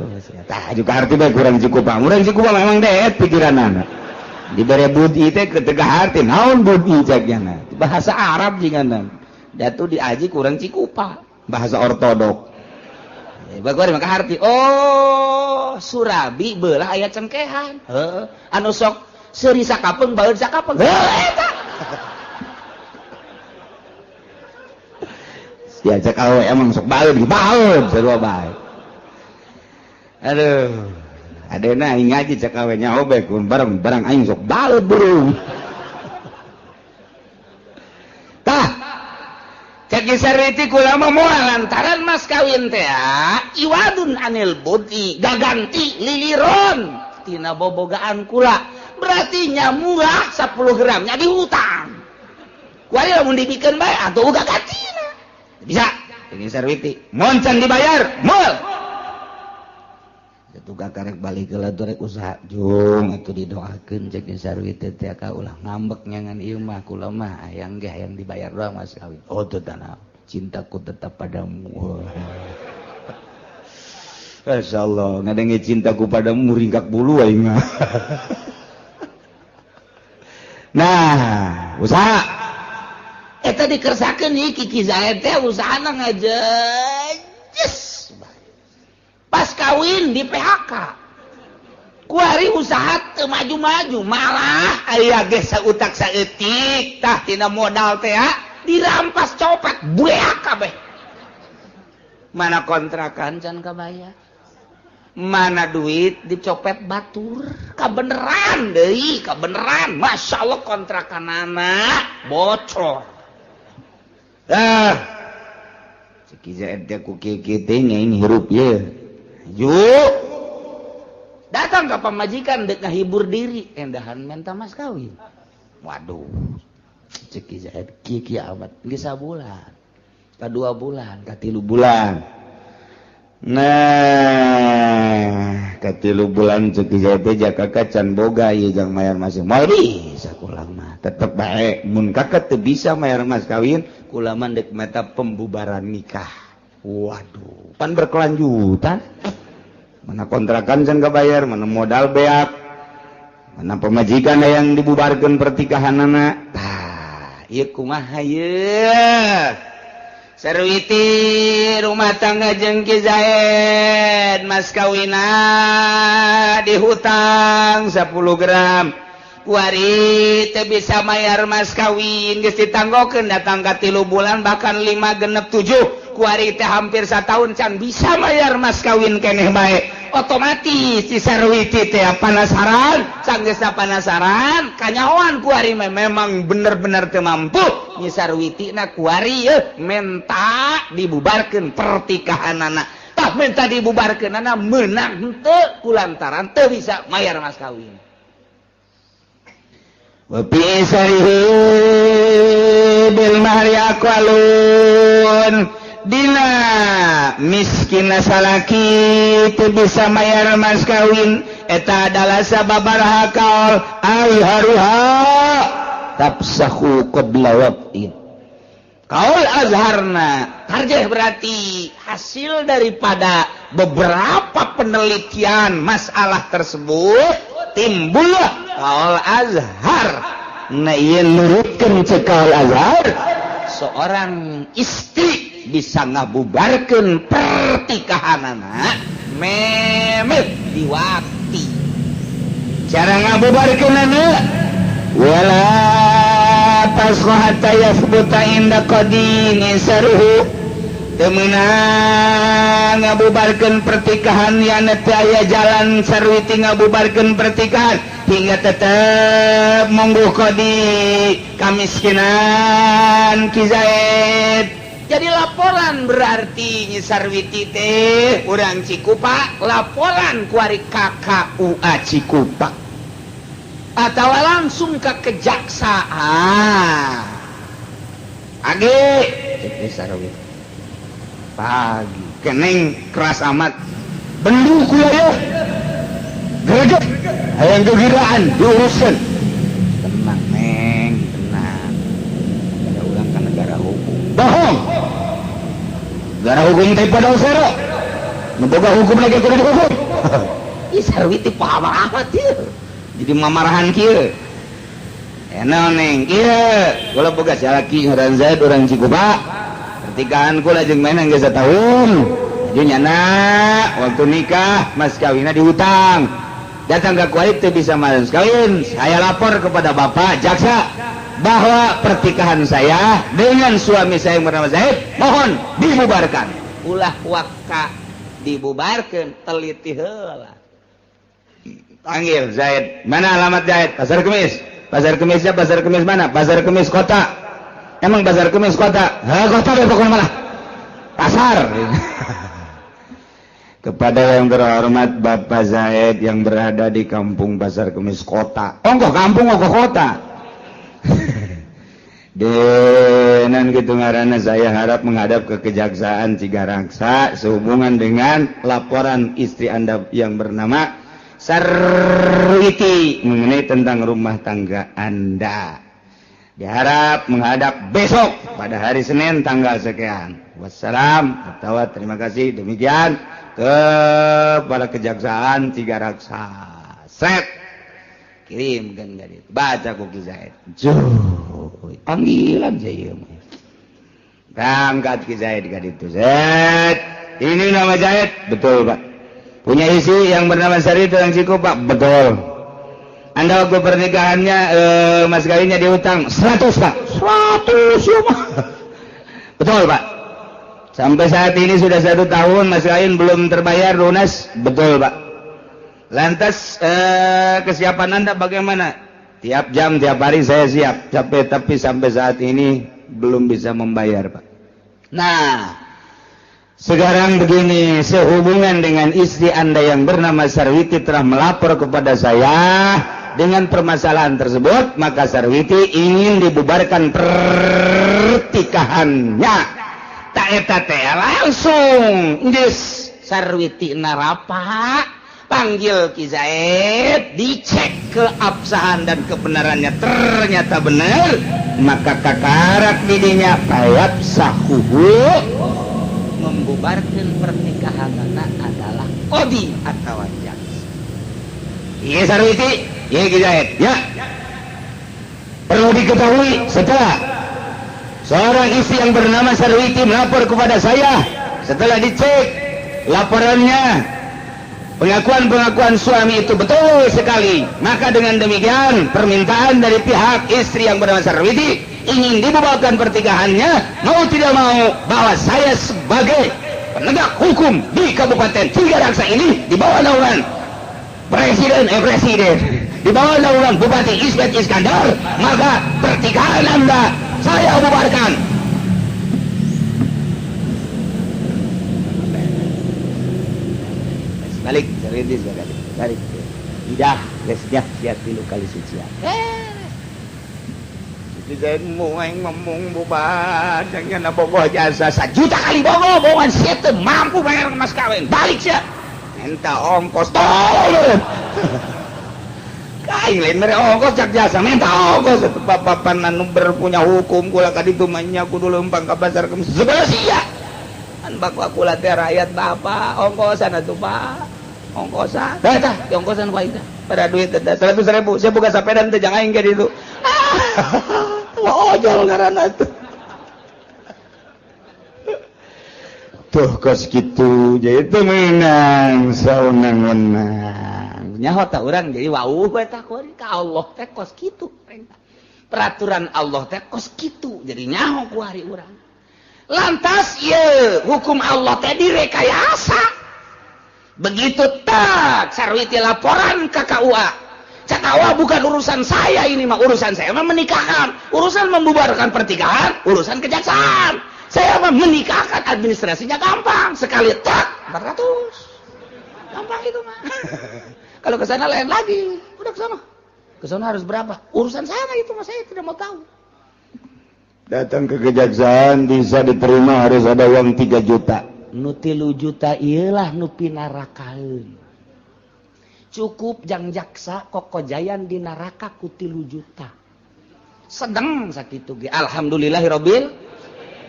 tah juga harti bae kurang cukup. Urang cukup memang deet pikiranana. Dibere budi teh teu kaharti naon budi cek nya. Bahasa Arab jigana. Datu diaji kurang Cikupa, bahasa ortodok. Bagus maka harti. Oh, surabi beulah aya cengkehan. Heeh. Anu sok seuri sakapeung baeud sakapeung. Heuh eta. Diajak awe emang sok baeud, baeud sarua bae. Aduh, adena aing ngaji cek awe nya obek bareng barang aing sok baeud burung. Tah. Cek sariti kula mah moal lantaran mas kawin teh iwadun anil budi gaganti liliron tina bobogaan kula. Berarti nya murah 10 gram nya dihutang. Kuari lamun dibikeun bae atuh uga gantina. Bisa. Ini sarwiti. Mun can dibayar, moal. Tukang karek balik ke rek usaha jung atuh didoakeun cek sarwiti teh ka ulah ngambek nyangan ieu mah kula mah hayang ge hayang dibayar doang mas kawin. Oh teu tanah, cintaku tetap padamu. Masyaallah, ngadenge cintaku padamu ringkak bulu aing mah. Nah, usaha eta dikersakeun ieu Kiki Zaid teh usahana ngajejes. Pas kawin di PHK. Kuari usaha teu maju-maju, malah aya ge sautak saeutik tah tina modal teh dirampas copet bueak kabeh. Mana kontrakan can kabayar. Mana duit dicopet batur. Kabeneran deui, kabeneran. Masyaallah kontrakanana bocor. Ah. Cek Zaid teh ku kieu teh nyaing hirup ye. Yuk datang ke pamajikan dek ngahibur diri endahan minta mas kawin. Waduh, cek Zaid kieu amat geus sabulan, ka 2 bulan, ka 3 bulan. Nah, ka 3 bulan cek Zaid teh jaka can boga ieu jang mayar mas. Moal bisa kula mah, tetep bae mun kakek teu bisa mayar mas kawin, kula mah dek meta pembubaran nikah. Waduh, pan berkelanjutan. Mana kontrakan can kabayar, mana modal beak, mana pemajikan yang dibubarkan pertikahanana. Tah, ieu kumaha ieu? Sarwiti rumah tangga jeung Ki Zaid, mas kawina dihutang 10 gram. Kuari teu bisa mayar mas kawin, geus ditanggokeun datang ka 3 bulan bahkan 5 genep 7. Kuari teh hampir setahun can bisa mayar mas kawin keneh bae. Otomatis si Sarwiti teh penasaran, sanggeusna penasaran, kanyahoan kuari memang bener-bener teu mampu. Nyi Sarwiti na kuari menta dibubarkeun pertikahanana. Tah menta dibubarkeunana meunang henteu kulantaran teu bisa mayar mas kawin. Wa bi sarihi bil mahri aqwalun. Dina miskin salaki teu bisa mayar mas kawin eta adalah sababaraha kaul ai haruha tafsahu qabla waqtin. Kaul azharna tarjih berarti hasil daripada beberapa penelitian masalah tersebut timbullah kaul azhar. Nah ieu nurutkeun ceuk kaul azhar seorang istri bisa ngabubarkeun pertikahanana memet diwakti. Cara ngabubarkeunana wala tasqa hatta yathbuta inda qadini saruhu. Teu meunang ngabubarkeun pertikahan yana teu aya jalan sarwiti ngabubarkeun pertikahan hingga tetep monggo qadi kamiskinan Ki Zaid. Jadi laporan berarti Nyi Sarwiti teh urang Cikupa laporan kuari KKUA Cikupa atau langsung ke kejaksaan. Pagi cek Nyi Sarwiti pagi Keneng keras amat. Bendu kula ya. Greget. Hayang gegiraan diuruskeun. Tenang neng, tenang. Ada urang ka negara hukum. Bohong. Negara hukum teh pada sero. Nu boga hukum lagi kudu dihukum. Ih Sarwiti paham amat ieu. Jadi mamarahan kieu. Enak neng kieu. Kula boga salaki ngaran Zaid urang Cikupa. Pernikahan kula jeung mainan geus satahun. Jadi nyana waktu nikah mas kawinna dihutang. Datang ke kualit teu bisa mas kawin. Saya lapor kepada bapak jaksa bahwa pernikahan saya dengan suami saya yang bernama Zaid mohon dibubarkan. Ulah waka dibubarkan, teliti heula. Panggil Zaid. Mana alamat Zaid? Pasar Kemis. Pasar Kemisnya Pasar Kemis mana? Pasar Kemis kota. Emang Pasar Kemis kota? Hah, kota deh pokoknya malah. Pasar. Kepada yang terhormat Bapak Zaid yang berada di kampung Pasar Kemis kota. Ongkoh kampung ongkoh kota. Denan gitu ngaranna, saya harap menghadap ke Kejaksaan Cigaraksa sehubungan dengan laporan istri Anda yang bernama Sarwiti mengenai tentang rumah tangga Anda. Diharap menghadap besok pada hari Senin tanggal sekian. Wassalam atau terima kasih demikian kepada Kejaksaan Cigaraksa. Set. Kirim kan itu. Baca ku Ki Zaid. Juh, panggilan saya mah. Berangkat Ki Zaid ka ditu. Zaid, ini nama Zaid, betul Pak. Punya isi yang bernama Sari itu yang Cikupa, betul. Anda waktu pernikahannya mas kawinnya diutang 100 Pak. 100 ya Pak. Betul Pak. Sampai saat ini sudah 1 tahun mas kawin belum terbayar lunas, betul Pak. Lantas kesiapan Anda bagaimana? Tiap jam, tiap hari saya siap. Capek tapi sampai saat ini belum bisa membayar Pak. Nah, sekarang begini, sehubungan dengan istri Anda yang bernama Sarwiti telah melapor kepada saya dengan permasalahan tersebut, maka Sarwiti ingin dibubarkan pernikahannya. Tak eta teh langsung geus Sarwiti narapa, panggil Ki Zaid, dicek keabsahan dan kebenarannya, ternyata benar, maka kakarak didinya payap sahuhu membubarkan pernikahan anak adalah qadi atau jaksa. Iya Sarwiti, iya Ki Zaid, ya. Perlu diketahui setelah seorang istri yang bernama Sarwiti melapor kepada saya, setelah dicek laporannya, pengakuan-pengakuan suami itu betul sekali, maka dengan demikian permintaan dari pihak istri yang bernama Sarwiti ingin dibubarkan pernikahannya, mau tidak mau bahwa saya sebagai penegak hukum di Kabupaten Cigaraksa ini di bawah naungan Presiden di bawah naungan Bupati Ismet Iskandar, maka pernikahan Anda saya bubarkan. Balik, balik, balik. Idah, lesnya siap tilu kali sucian. Itu saya mau ngomong bubar, jangan bogoh jasa 1 juta kali bogoh, bohongan siapa mampu bayar mas kawin, balik sih. Minta ongkos, tolong. Kain lain mere ongkos cak jasa, minta ongkos. Bapak anu berpunya hukum, kula kaditu mah nya kudu lempang ka pasar kemis. Segala sia. An bapak kula teh rakyat bapak, ongkosan atuh Pak. Ongkosan, dah dah, ongkosan ku aing teh. Pada duit teh 100.000, saya buka sepeda teh jangan aing ka ditu. Wah, ojol ngaranna tuh. Tuh kos kitu, jadi teu meunang saunang-unang. Nyaho tah urang jadi wauh we tah kuari ka Allah teh kos kitu. Peraturan Allah teh kos kitu, jadi nyaho kuari urang. Lantas ieu hukum Allah teh direkayasa. Begitu tak Sarwiti laporan ke KUA. Cak KUA bukan urusan saya ini mah, urusan saya mah menikahkan, urusan membubarkan pernikahan, urusan kejaksaan. Saya mah menikahkan, administrasinya gampang, sekali tak 400. Gampang itu mah. Kalau ke sana lain lagi, udah ke sana. Ke sana harus berapa? Urusan saya itu mah saya tidak mau tahu. Datang ke kejaksaan bisa diterima harus ada uang 3 juta. Nu 3 juta ieu lah nu pinarakaeun. Cukup jang jaksa kokojayan di neraka ku 3 juta. Sedeng sakitu ge alhamdulillahirabbil.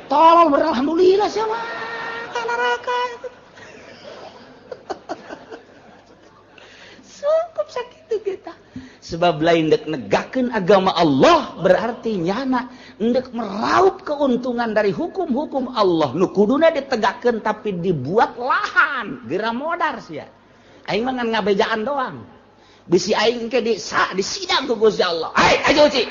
Tolol beralhamdulillah siapa ka neraka. Cukup sakitu kita. Sebab lain dek negakeun agama Allah berarti nyana ndek meraup keuntungan dari hukum-hukum Allah nu kuduna ditegakkeun tapi dibuat lahan geura modar sia. Aing mah ngan ngabejaan doang. Bisi aing ke di disidang ku Gusti Allah. Ai aja uci.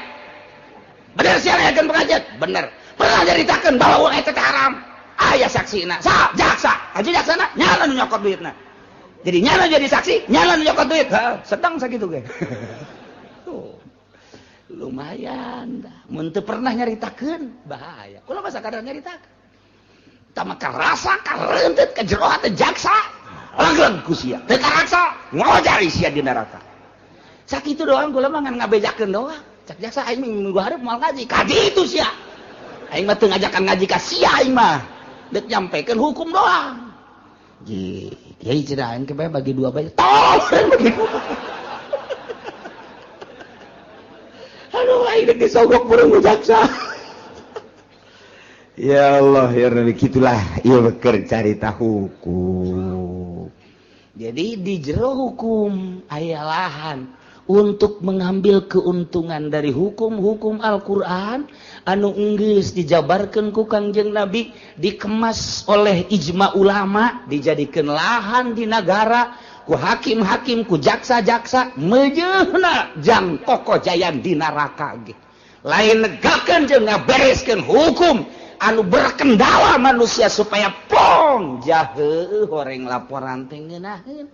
Bener sia ngayakeun pengajian? Bener. Pernah nyaritakeun bahwa uang eta teh haram. Aya saksina. Sa jaksa. Aja jaksana nyala nu nyokot duitna. Jadi nyala jadi saksi, nyala nyokot duit. Sedang sakitu ge. Tuh. Lumayan dah. Mun teu pernah nyaritakeun, bahaya. Kula mah sakadar nyaritakeun. Tah mah karasa kareunteut ka jero hate jaksa. Langgeng ku sia. Teu karaksa, ngojari sia di neraka. Sakitu doang kula mah ngan ngabejakeun doang. Cak jaksa aing minggu hareup moal ngaji. Ka ditu sia. Aing mah teu ngajakan ngaji ka sia aing mah. Deuk nyampekeun hukum doang. Kiai cerahan ke bagi dua bae. Tolong bagi dua. Aduh aing dek disogok burung ku jaksa. Ya Allah ya Rabbi, gitulah ieu beker carita hukum. Jadi di jero hukum aya lahan untuk mengambil keuntungan dari hukum-hukum Al-Qur'an anu enggeus dijabarkeun ku Kangjeng Nabi, dikemas oleh ijma ulama, dijadikeun lahan di nagara ku hakim-hakim, ku jaksa-jaksa, meujeuhna jang kokojayan di neraka ge. Lain negakeun jeung ngabereskeun hukum anu berkendala manusia supaya pong jaheuh horeng laporan teh ngeunaheun.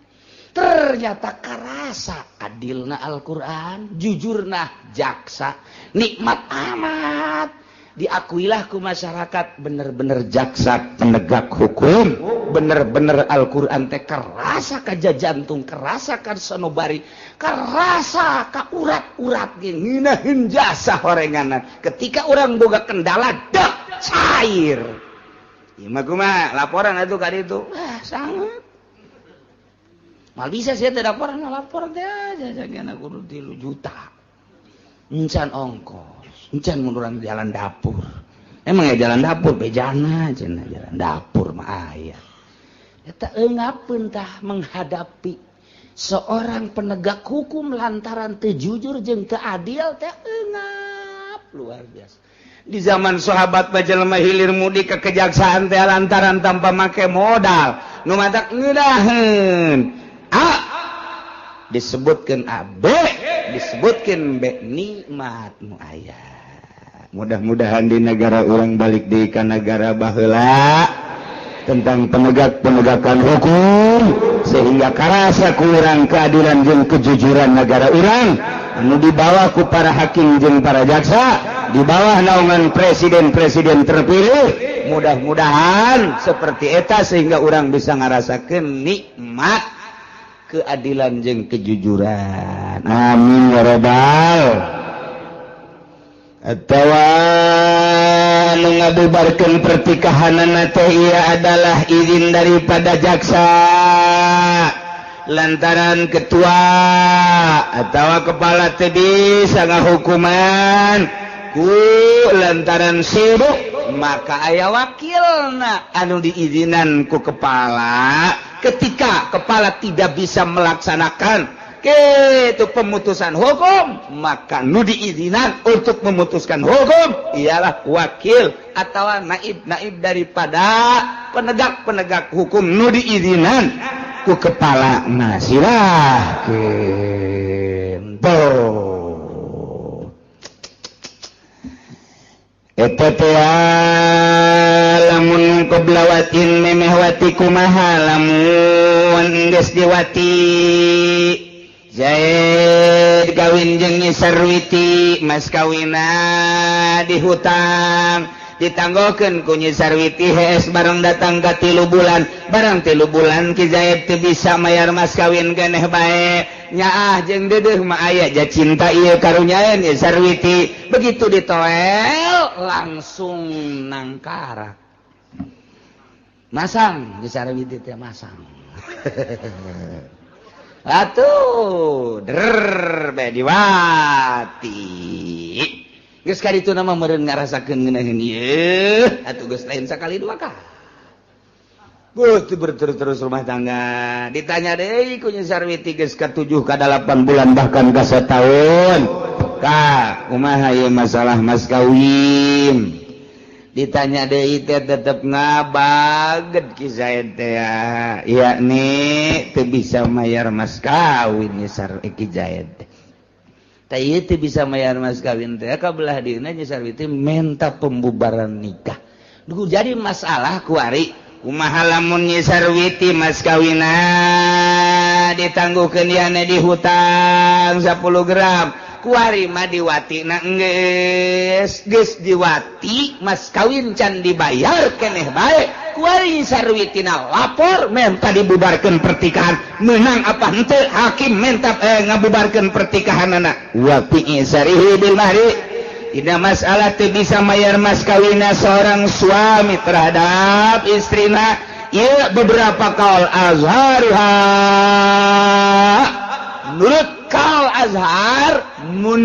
Ternyata karasa adilna Al-Qur'an, jujurna jaksa, nikmat amat. Diakuilah ku masyarakat bener-bener jaksa penegak hukum, bener-bener Al-Qur'an teh kerasa ka jantung, kerasa ka sanobari, kerasa ka urat-urat ge ngeunaheun jasa horenganan. Ketika orang boga kendala dek cair. Ieu mah kumaha laporan atuh ka ditu. Wah, sangat. Mal bisa sih tidak laporan, lapor teh aja jangan kudu 3 juta. Encan ongkos, encan mun urang jalan dapur. Emang ya jalan dapur bejana cenah jalan dapur mah aya. Eta eungapeun tah menghadapi seorang penegak hukum lantaran teu jujur jeung teu adil teh eungap luar biasa. Di zaman sahabat mah jelema hilir mudik ke kejaksaan teh lantaran tanpa make modal. Nu matak ngeunaheun. A disebutkan A, B disebutkan B, nikmat nu aya. Mudah-mudahan di negara orang balik di ka negara baheula tentang penegak-penegakan hukum sehingga karasa kurang keadilan jeung kejujuran negara urang anu dibawa ku para hakim jeung para jaksa di bawah naungan presiden-presiden terpilih. Mudah-mudahan seperti eta sehingga orang bisa ngarasakeun nikmat keadilan jeung kejujuran. Amin ya rabbal. Atawa nu ngabubarkeun pertikahanana teh ieu adalah izin daripada jaksa lantaran ketua atawa kepala teh bisa ngahukuman ku lantaran sibuk maka aya wakilna anu diizinan ku kepala. Ketika kepala tidak bisa melaksanakan itu pemutusan hukum, maka nu diizinan untuk memutuskan hukum ialah wakil atau naib-naib daripada penegak-penegak hukum nu diizinan ku kepala masirahkeun. Tuh eta teh lamun qoblawatin memeh wati kumaha lamun geus diwati Zaid kawin jeung Nyi Sarwiti, mas kawina dihutang ditanggokeun ku Nyi Sarwiti hees bareng datang ka 3 bulan, barang 3 bulan Ki Zaid teu bisa mayar mas kawin keneh bae. Nyaah jeung deudeuh mah aya ja cinta ieu karunyaeun Nyi Sarwiti. Begitu ditoel langsung nangkarak. Masang Nyi Sarwiti teh masang. Atuh der bae diwati. Geus kaditu nama meureun ngarasakeun ngeunaheun ieu atuh geus lain sakali dua kali. Butuh berterus-terus rumah tangga. Ditanya deui ku Nyi Sarwiti geus ka 7 ka 8 bulan bahkan ka setahun. Ka kumaha ieu masalah mas kawin? Ditanya deui teh tetep ngabaget Ki Zaid teh yakni teu bisa mayar mas kawin Nyi Sarwiti Ki Zaid teh. Tah ieu teu bisa mayar mas kawin teh ka belah dieuna Nyi Sarwiti menta pembubaran nikah. Duh jadi masalah kuari kumaha lamun Nyi Sarwiti mas kawina ditangguhkeun diane di hutang 10 gram. Kuari mah diwatina geus geus diwati mas kawin can dibayar keneh bae. Kuari Nyi Sarwitina lapor menta dibubarkeun pertikahan. Meunang apa henteu hakim menta ngabubarkeun pertikahanana. Wa fi isarihi bil mahri. Dina masalah teu bisa mayar mas kawina seorang suami terhadap istrina ieu beberapa kaul azhariha. Menurut kaul azhar mun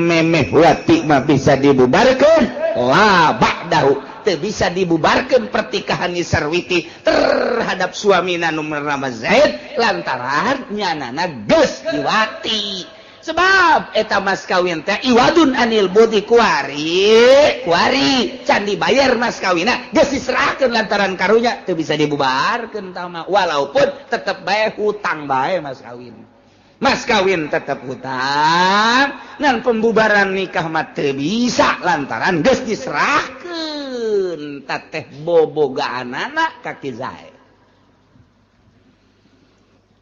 memeh wati mah bisa dibubarkeun la ba'dahu teu bisa dibubarkeun pertikahan Nyi Sarwiti terhadap suamina nu bernama Zaid lantaran nyanana geus diwati. Sebab eta mas kawin teh iwadun anil budi kuari kuari can dibayar mas kawina geus diserahkeun lantaran karunya teu bisa dibubarkeun tah mah walaupun tetep bae hutang bae mas kawin. Mas kawin tetep hutang ngan pembubaran nikah mah teu bisa lantaran geus diserahkeun teteh bobogaanana ka Ki Zaid.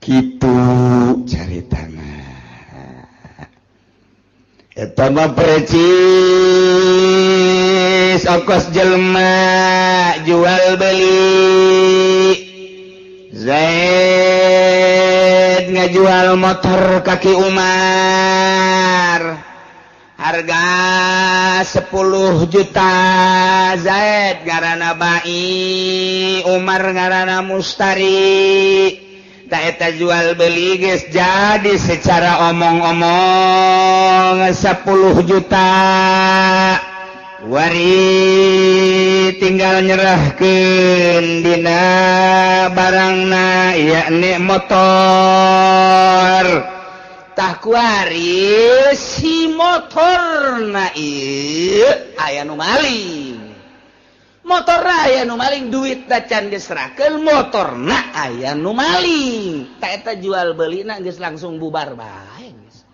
Kitu caritana. Eta mah precis ongkos jelema jual beli. Zaid ngajual motor kaki Umar harga 10 juta. Zaid ngaranna Bai, Umar ngaranna Mustari. Ta eta jual beli geus jadi secara omong-omong 10 juta. Wari tinggal nyerahkeun dina barangna yakni motor. Tah kuari si motorna ieu aya nu maling. Motor aya nu maling duit da can diserahkeun motorna aya nu maling. Ta eta jual belina geus langsung bubar bae geus.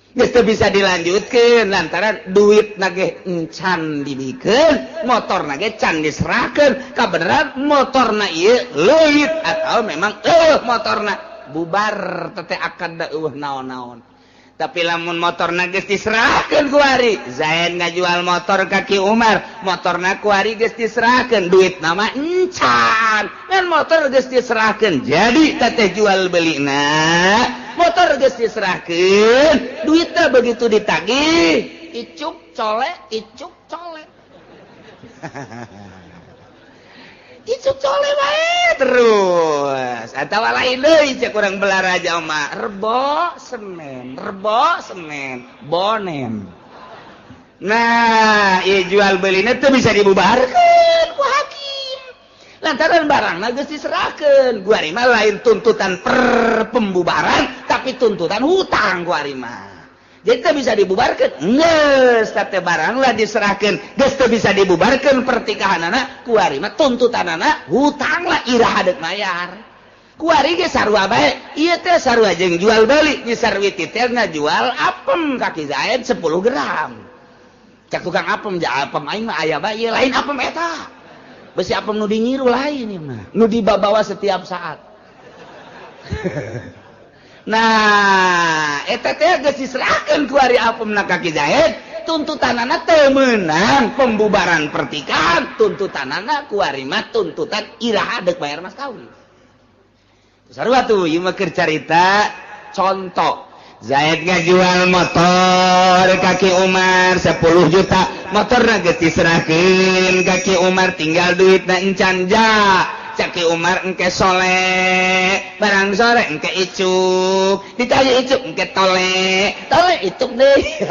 Geus teu bisa dilanjutkeun lantaran duit na ge encan dibikeun, motorna ge can diserahkeun. Kabeneran motorna ieu leuit atau memang eueuh motorna bubar teh akad da eueuh naon-naon. Tapi lamun motorna geus diserahkeun kuari, Zaid ngajual motor ka Ki Umar, motorna kuari geus diserahkeun, duitna mah encan. Ngan motor geus diserahkeun, jadi teteh jual belina. Motor geus diserahkeun, duitna begitu ditagih, icuk colek, icuk colek. Icuk colek bae terus. Atawa lain deui cek urang Balaraja mah, rebo Senin, rebo Senin, bonen. Nah, ieu jual belina teu bisa dibubarkeun ku hakim. Lantaran barangna geus diserahkeun. Kuari mah lain tuntutan per pembubaran, tapi tuntutan hutang kuari mah. Jadi teu bisa dibubarkeun. Geus teh barang lah diserahkeun. Geus teu bisa dibubarkeun pertikahanana kuari mah tuntutanana hutang lah iraha deuk mayar. Kuari ge sarua bae. Ieu teh sarua jeung jual beli. Nyi Sarwiti teh ngajual apem ka Ki Zaid 10 gram. Cak tukang apem, ja apem aing mah aya bae ieu lain apem eta. Besi apem nu dinyiru lain ieu mah. Nu dibawa setiap saat. Nah, eta teh geus diserahkeun ku ari apemna ka Ki Zaid, tuntutanana teu meunang pembubaran pertikahan, tuntutanana ku ari mah tuntutan iraha deuk bayar mas kawin. Sarua tuh ieu mah keur carita contoh. Zaid ngajual motor ka Ki Umar 10 juta, motorna geus diserahkeun ka Ki Umar tinggal duitna encan ja. Cek Ki Umar engke sole, barang sore engke icuk, ditanya icuk engke tole, tole icuk deui.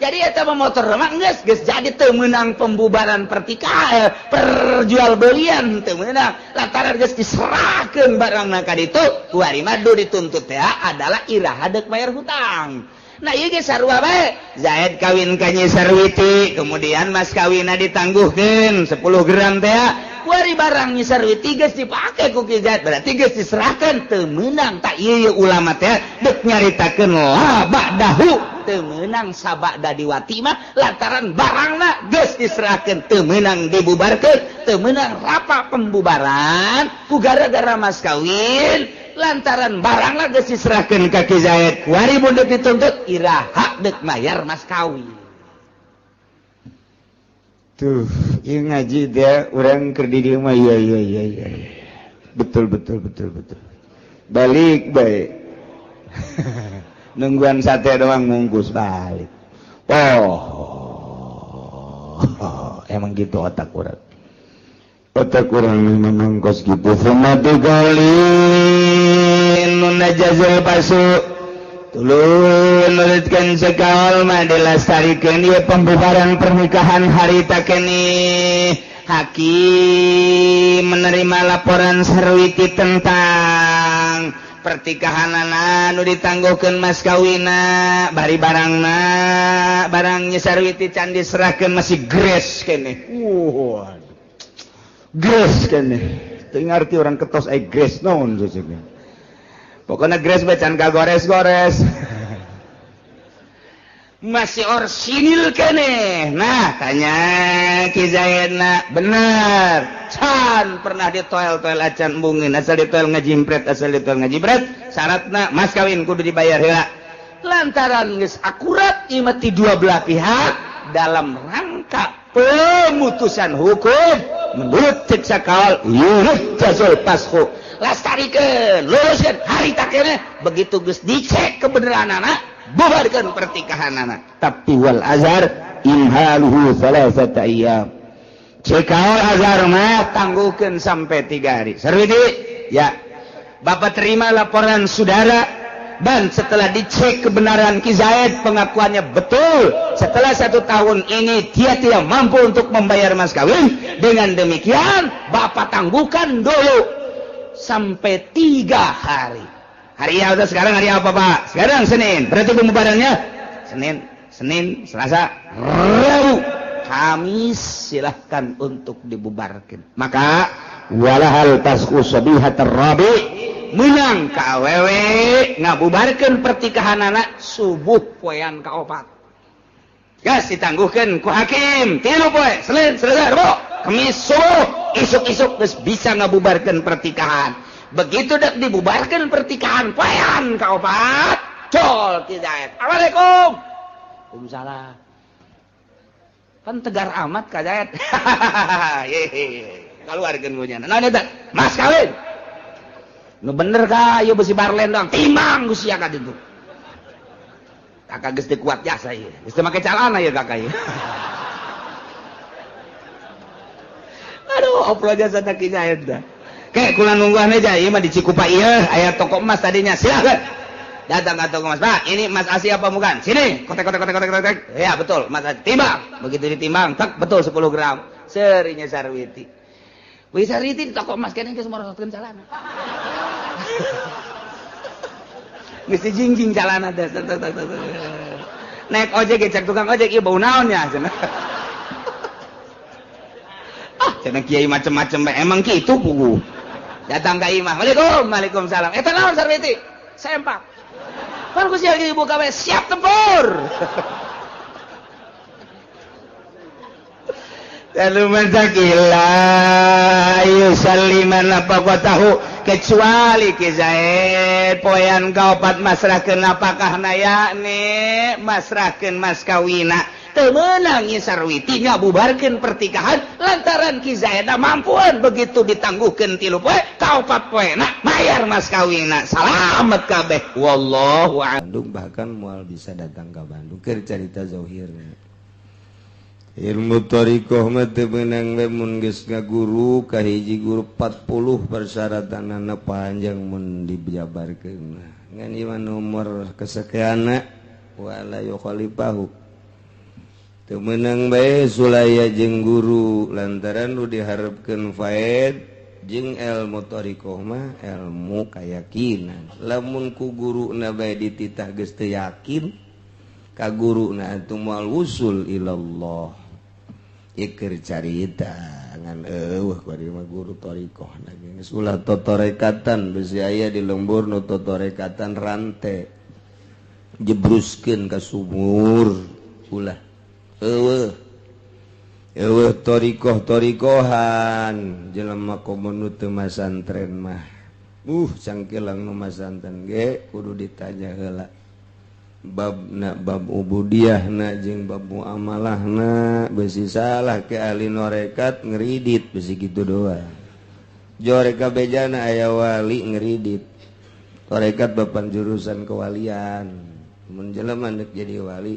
Jadi eta mah motor mah geus geus jadi teu meunang pembubaran pertikaian, perjual belian teu meunang lantaran geus diserahkeun barangna ka ditu, kuari mah dituntut teh adalah iraha deuk bayar hutang. Nah ieu ge sarua bae, Zaid kawin ka Nyi Sarwiti, kemudian mas kawinna ditangguhkeun 10 gram teh, kuari barang Nyi Sarwiti geus dipake ku Ki Zaid, berarti geus diserahkeun teu meunang. Tak ieu ulama teh deuk nyaritakeun la ba'dahu teu meunang sabada diwati mah lantaran barangna geus diserahkeun teu meunang dibubarkeun, teu meunang rapa pembubaran ku gara-gara mas kawin lantaran barangna geus diserahkeun ka Ki Zaid, kuari mun deuk dituntut iraha deuk mayar mas kawin. Tuh, ieu ngaji teh urang keur di dieu mah iya iya iya iya. Betul betul betul betul. Balik bae. Nungguan sate doang mungkus balik. Oh, emang gitu otak urang. Otak urang memang kos gitu. Sumatu qalin nunajazul pasu. Tuluy nurutkeun sekaol mah dilestarikeun ieu pembubaran pernikahan harita keneh. Hakim menerima laporan Sarwiti tentang pertikahanana nu ditangguhkeun mas kawina bari barangna barang Nyi Sarwiti can diserahkeun masih gres keneh. Wah. Gres keneh. Teu ngarti urang ketos ai gres naon seseukeun. Pokona gres bae can kagores-gores. Masih orsinil keneh. Nah, tanya Ki Zaidna, bener. Can pernah ditoel-toel acan embungeun, asal ditoel ngajimpret, asal ditoel ngajimpret, syaratna mas kawin kudu dibayar heula. Lantaran geus akurat ieu mah ti dua belah pihak dalam rangka pemutusan hukum menurut cek sakal yurjazul pashu. Lestarikan, luruskan, harita keneh. Begitu geus dicek kebenaranana, bubarkan pertikahanana. Tapi wal azhar imhaluhu salasata ayyam. Cekal azhar mah tangguhkeun sampai 3 hari. Sarwiti, ya. Bapak terima laporan saudara dan setelah dicek kebenaran Ki Zaid pengakuannya betul. Setelah 1 tahun ini dia tidak mampu untuk membayar mas kawin. Dengan demikian Bapak tangguhkan dulu sampai 3 hari. Hari ya udah sekarang hari apa Pak? Sekarang Senin. Berarti pembubarannya Senin, Senin, Selasa, Rabu, Kamis silahkan untuk dibubarkan. Maka walahal tasku sabihat rabi menang ka awewe ngabubarkeun pertikahan anak subuh poean kaopat. Gas ditangguhkeun ku hakim 3 poe, Senin, Selasa, Rabu, Kamis subuh isuk-isuk geus bisa ngabubarkeun pertikahan. Begitu dek dibubarkan pertikahan poean kaopat, col Ki Zaid. Assalamualaikum. Waalaikumsalam. Kan tegar amat Ka Zaid. Hehehe. Kaluarkeun ku nya. Naon eta? Mas kawin. Nu bener ka ieu besi barlen doang. Timbang ku sia ka ditu. Kakak geus teu kuat jasa ieu. Geus teu make calana ieu kakak ieu. Aduh, oplo jasa ta Ki Zaid dah. Kayak kula nungguan aja, ieu mah di Cikupa ieu aya toko emas tadinya. Silakan. Datang ke toko emas. Pak, ini emas asli apa bukan? Sini, kotek kotek kotek kotek kotek. Ya, betul, emas asli. Timbang. Begitu ditimbang, tek betul 10 gram. Serinya Sarwiti. Wih Sarwiti di toko emas kene geus morosotkeun calana. Geus dijingjing calana teh. Naik ojek cek tukang ojek ieu bau naon nya cenah. Ah, cenah kiai macem-macem bae. Emang kitu pugu. Datang ka imah. Waalaikum, waalaikumsalam. Eta naon Sarwiti? Sempak. Pan ku sia dibuka bae siap tempur. Lalu mazakila yusalliman apa tahu kecuali Ki Zaid poean kaopat masrahkeun napakahna yakni masrahkeun mas kawina. Teu meunang Nyi Sarwiti ngabubarkeun pertikahan lantaran Ki Zaid mampuan begitu ditangguhkeun 3 poe kaopat poena mayar mas kawina salamet kabeh. Wallahu a'lam. Bandung bahkan moal bisa datang ke Bandung keur carita zahirna. Ilmu thariqah mah teu meunang we mun geus ngaguru ka hiji guru, 40 persyaratanana panjang mun dijabarkeun, ngan ieu mah nomor kesekianna. Wala yukhalifahu, teu meunang bae sulaya jeung guru lantaran nu diharepkeun faed jeung ilmu thariqah mah ilmu kayakinan. Lamun ku guruna bae dititah geus teu yakin ka guruna atuh moal wusul ilallah. Iker carita ngan eueuh kuari mah guru thariqah geus ulah totorekatan, besi aya di lembur nu totorekatan rante jebruskeun ka sumur. Ulah, eueuh eueuh thariqah thariqahan jelema komo nu teu masantren mah. Cangkelang nu masantren ge kudu ditanya heula babna, bab ubudiyahna jeung bab muamalahna, besi salah ke ahli norekat ngeridit, besi gitu doang. Jore kabejana aya wali ngeridit torekat bapan jurusan kewalian, mun jelema jadi wali.